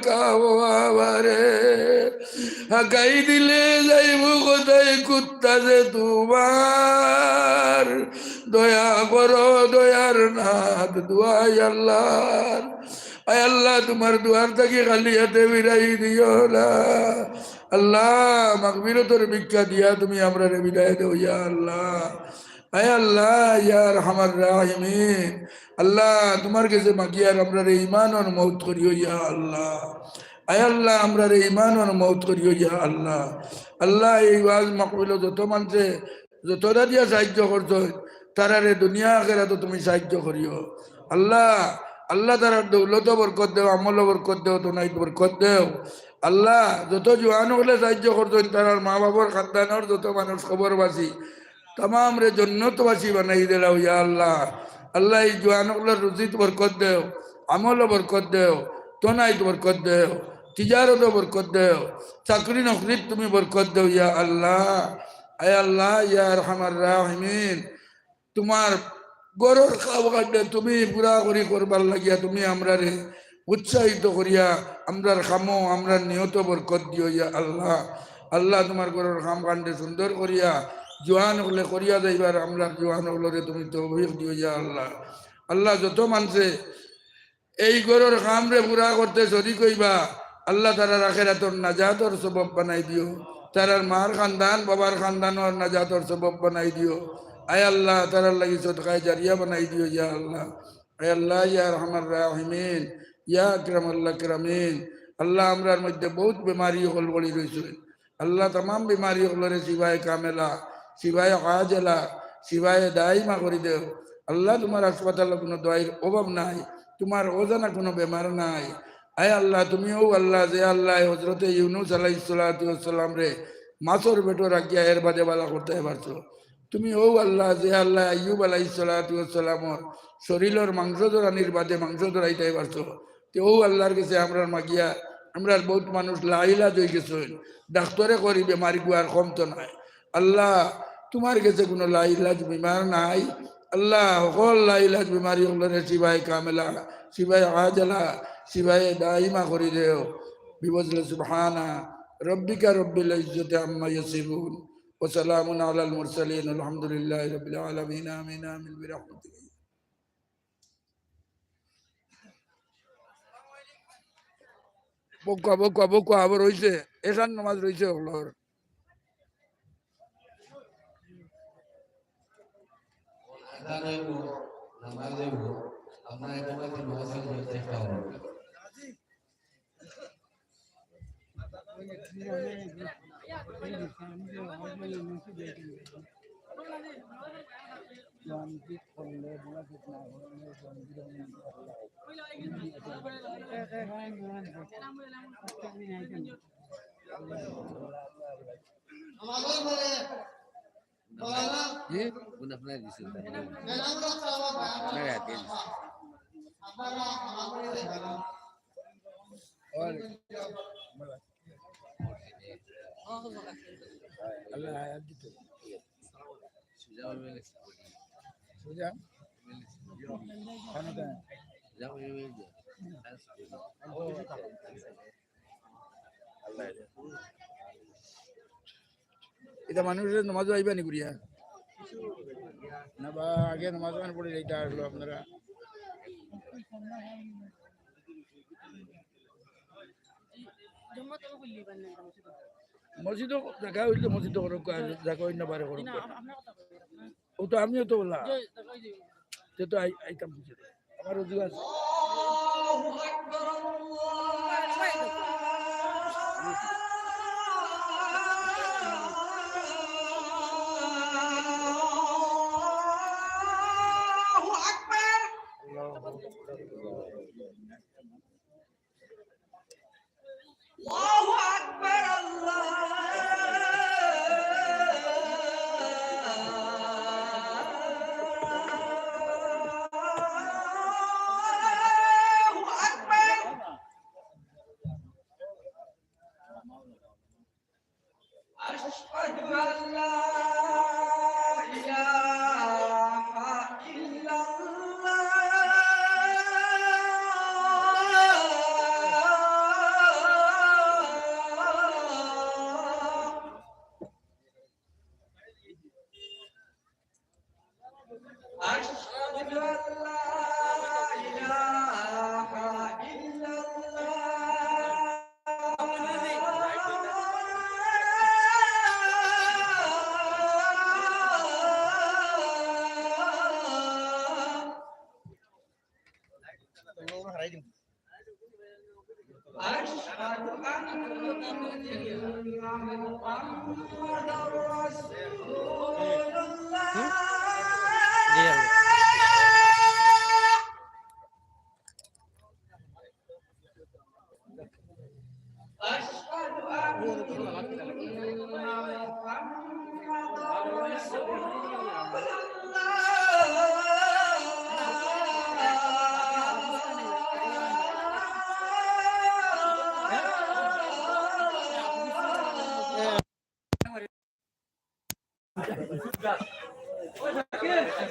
খাওয়াবারে। হাকাই দিলে যাইব কোথায় কুত্তা যে তোমার? দয়া করো দয়ার নাথ, দুয়াই আল্লাহর। আয় আল্লাহ, তোমার দুয়ার থাকি খালি হাতে ফিরাই দিও না। আল্লাহ, মাগফিরতর ভিক্ষা দিয়া তুমি আমরারে বিদায় দেও, ইয়া আল্লাহ। আয় আল্লাহ, ইয়া আরহামার রাহিমিন, আল্লাহ, তোমার গেছে মাগিয়ার আমরারে ইমানর মউত করিও, ইয়া আল্লাহ। আয় আল্লাহ, আমরারে ইমানর মউত করিও, ইয়া আল্লাহ। আল্লাহ, এই ওয়াজ মাহফিলো যত মানষে যতটা দিয়া সাহায্য করছইন, তারারে দুনিয়া আখেরাতো তুমি সাহায্য করিও। আল্লাহ, আল্লাহ, তারার দৌলতো বরকত দেও, আমলো বরকত দেও, তোনাইত বরকত দেও। আল্লাহ, যত জুয়ান অকলে সাহায্য করছইন, তারার মা বাপর খান্দানর যত মানুষ কবরবাসী, তামামরে জন্নতবাসী বানাই দিলাও, ইয়া আল্লাহ। আল্লাহ, এই জুয়ান অকলর রুজিত বরকত দেও, আমলো বরকত দেও, তোনাইত বরকত দেও, তিজারতো বরকত দেও, চাকরি নকরিত তুমি বরকত দেও, ইয়া আল্লাহ। আয় আল্লাহ, ইয়া আরহামার রাহিমিন, তোমার ঘরর কাম কান্ডে তুমি পুরা করি করবার লাগিয়া তুমি আমরারে উৎসাহিত করিয়া আমরার কামো, আমরার নিয়তো বরকত দিও, ইয়া আল্লাহ। আল্লাহ, তোমার ঘরর কাম কান্ডে সুন্দর করিয়া জুয়ান অকলে করিয়া যাইবার আমরার জুয়ান অকলরে তুমি তৌফিক দিও, ইয়া আল্লাহ। আল্লাহ, যত মানষে এই ঘরর কামরে পুরা করতে শরিক অইবা, আল্লাহ, তারার আখেরাতর নাজাতর সবব বানাই দিও। তারার মার খান্দান, বাবার খান্দানর নাজাতর সবব বানাই দিও। আয় আল্লাহ, তারার লাগি সদকায়ে জারিয়া বানাই দিও, ইয়া আল্লাহ। আয় আল্লাহ, ইয়া আরহামার রাহিমিন, ইয়া আকরামাল আকরামিন। আল্লাহ, আমরার মধ্যে বউত বেমারি অকল পড়ি রইছইন। আল্লাহ, তামাম বেমারি অকলরে শিফায়ে কামেলা, শিফায়ে আজেলা, শিফায়ে দাইমা করি দেও। আল্লাহ, তোমার হাসপাতালো কুনু দওয়াইর অভাব নাই, তোমার অজানা কুনু বেমার নাই। আয় আল্লাহ, তুমি অউ আল্লাহ, যে আল্লায় হজরতে ইউনুস আলাইহিস সালাতু ওয়াস সালামরে মাছর পেটো রাখিয়া এর বাদে বালা করতায় পারছো। তুমি অউ আল্লাহ, যে আল্লায় আইয়ুব আলাইহিস সালাতু ওয়াস সালামর শরীলর মাংস জরানির বাদে মাংস জরাইতায় পারছো। তে অউ আল্লাহর গেছে আমরার মাগিয়া, আমরার বউত মানুষ লাইলাজ অইগেছইন, ডাক্তরে করি বেমারিগু আর কমতো নায়। আল্লাহ, তোমার গেছে কুনু লাইলাজ বেমার নাই। আল্লাহ, হকল লাইলাজ বেমারি অকলরে শিফায়ে কামেলা, শিফায়ে আজেলা, শিফায়ে দাইমা করি দেও। بفضل سبحان ربك رب العزة عما يصفون وسلام على المرسلين والحمد لله رب العالمين. آمين، آمين برحمتك. বকুয়া, বকুয়া, বকুয়া, আবার অইছে। এশার নামাজ রইছে হকলর। আজান অইবো, নামাজ অইবো, আপনারা একটু নামাজ পড়ার চেষ্টা করুন। জি? কোন আপনার দিছিল? আপনার হাতে দিছিল। আল্লাহ হায়াত দিতে। সুজা? কেন দেন? এটা মানুষের নামাজও আইবা নি করিয়া? না বা আগে নামাজ খান পড়ে যাইতা আসলো আপনারা। মসজিদও দেখা হইলে মসজিদও করুক, আর দেখা হইলে না বারে করুক। ও তো আমিও তো বললাম। তে তো আই-, আইতাম বুঝে। আমার রোজু আছে। الله أكبر، الله أكبر. أشهد أن لا إله إلا الله. أشهد أن لا إله إلا الله. أشهد أن محمدا رسول الله. أشهد أن محمدا رسول الله.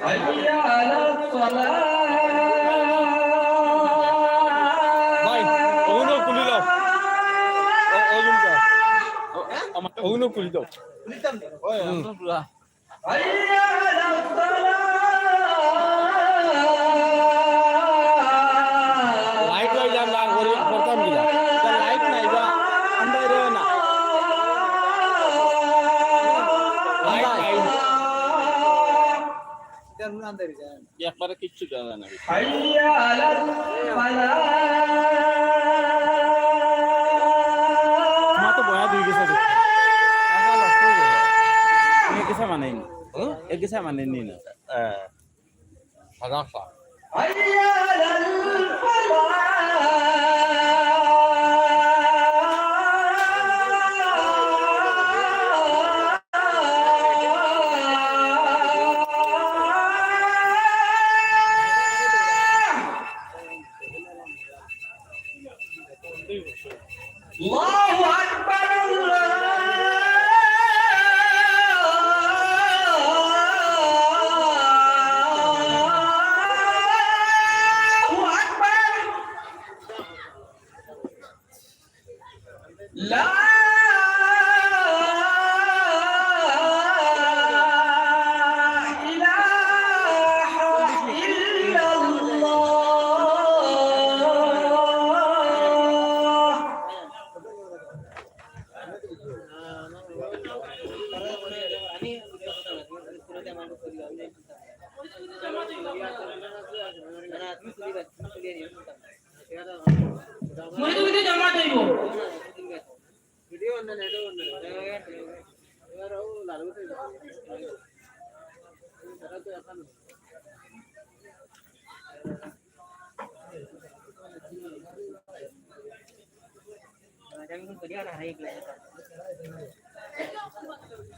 حي على الصلاة. ভাই, অগুনো খুলি দাও। অ-, অগুনটা। অ-, আমার অগুনো খুলি দাও। হুম। حي على الصلاة. লাইট লই যান, না করি করতাম কিনা? তা লাইট নাই, যা আন্দাই রয় না। লাইট নাই। একবারে কিচ্ছু দেখা যায় না। حي على الفلاح. মা তো বয়া দুই গেছে দেখছি। এক গেছে মানে নি। হুম? এক গেছে মানে নি না। হ্যাঁ। حي على الفلاح. الله أكبر، الله أكبر. মসজিদে জমা দিব।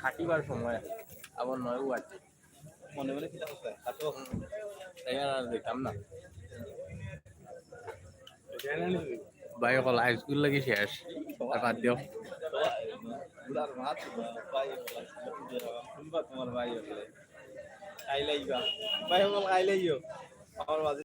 কাটিবার সময় আবার নয় আছে। মনে মনে কিতা করছে? তাই আর দিতাম না। ভাই, অকল হাই স্কুল লাগি শেষ। আর বাদ দিও। বুড়ার মাত, ভাই, তোমার ভাই হলে। খাইলাইবা। ভাই, অকল খাইলাইও। আমার মাঝে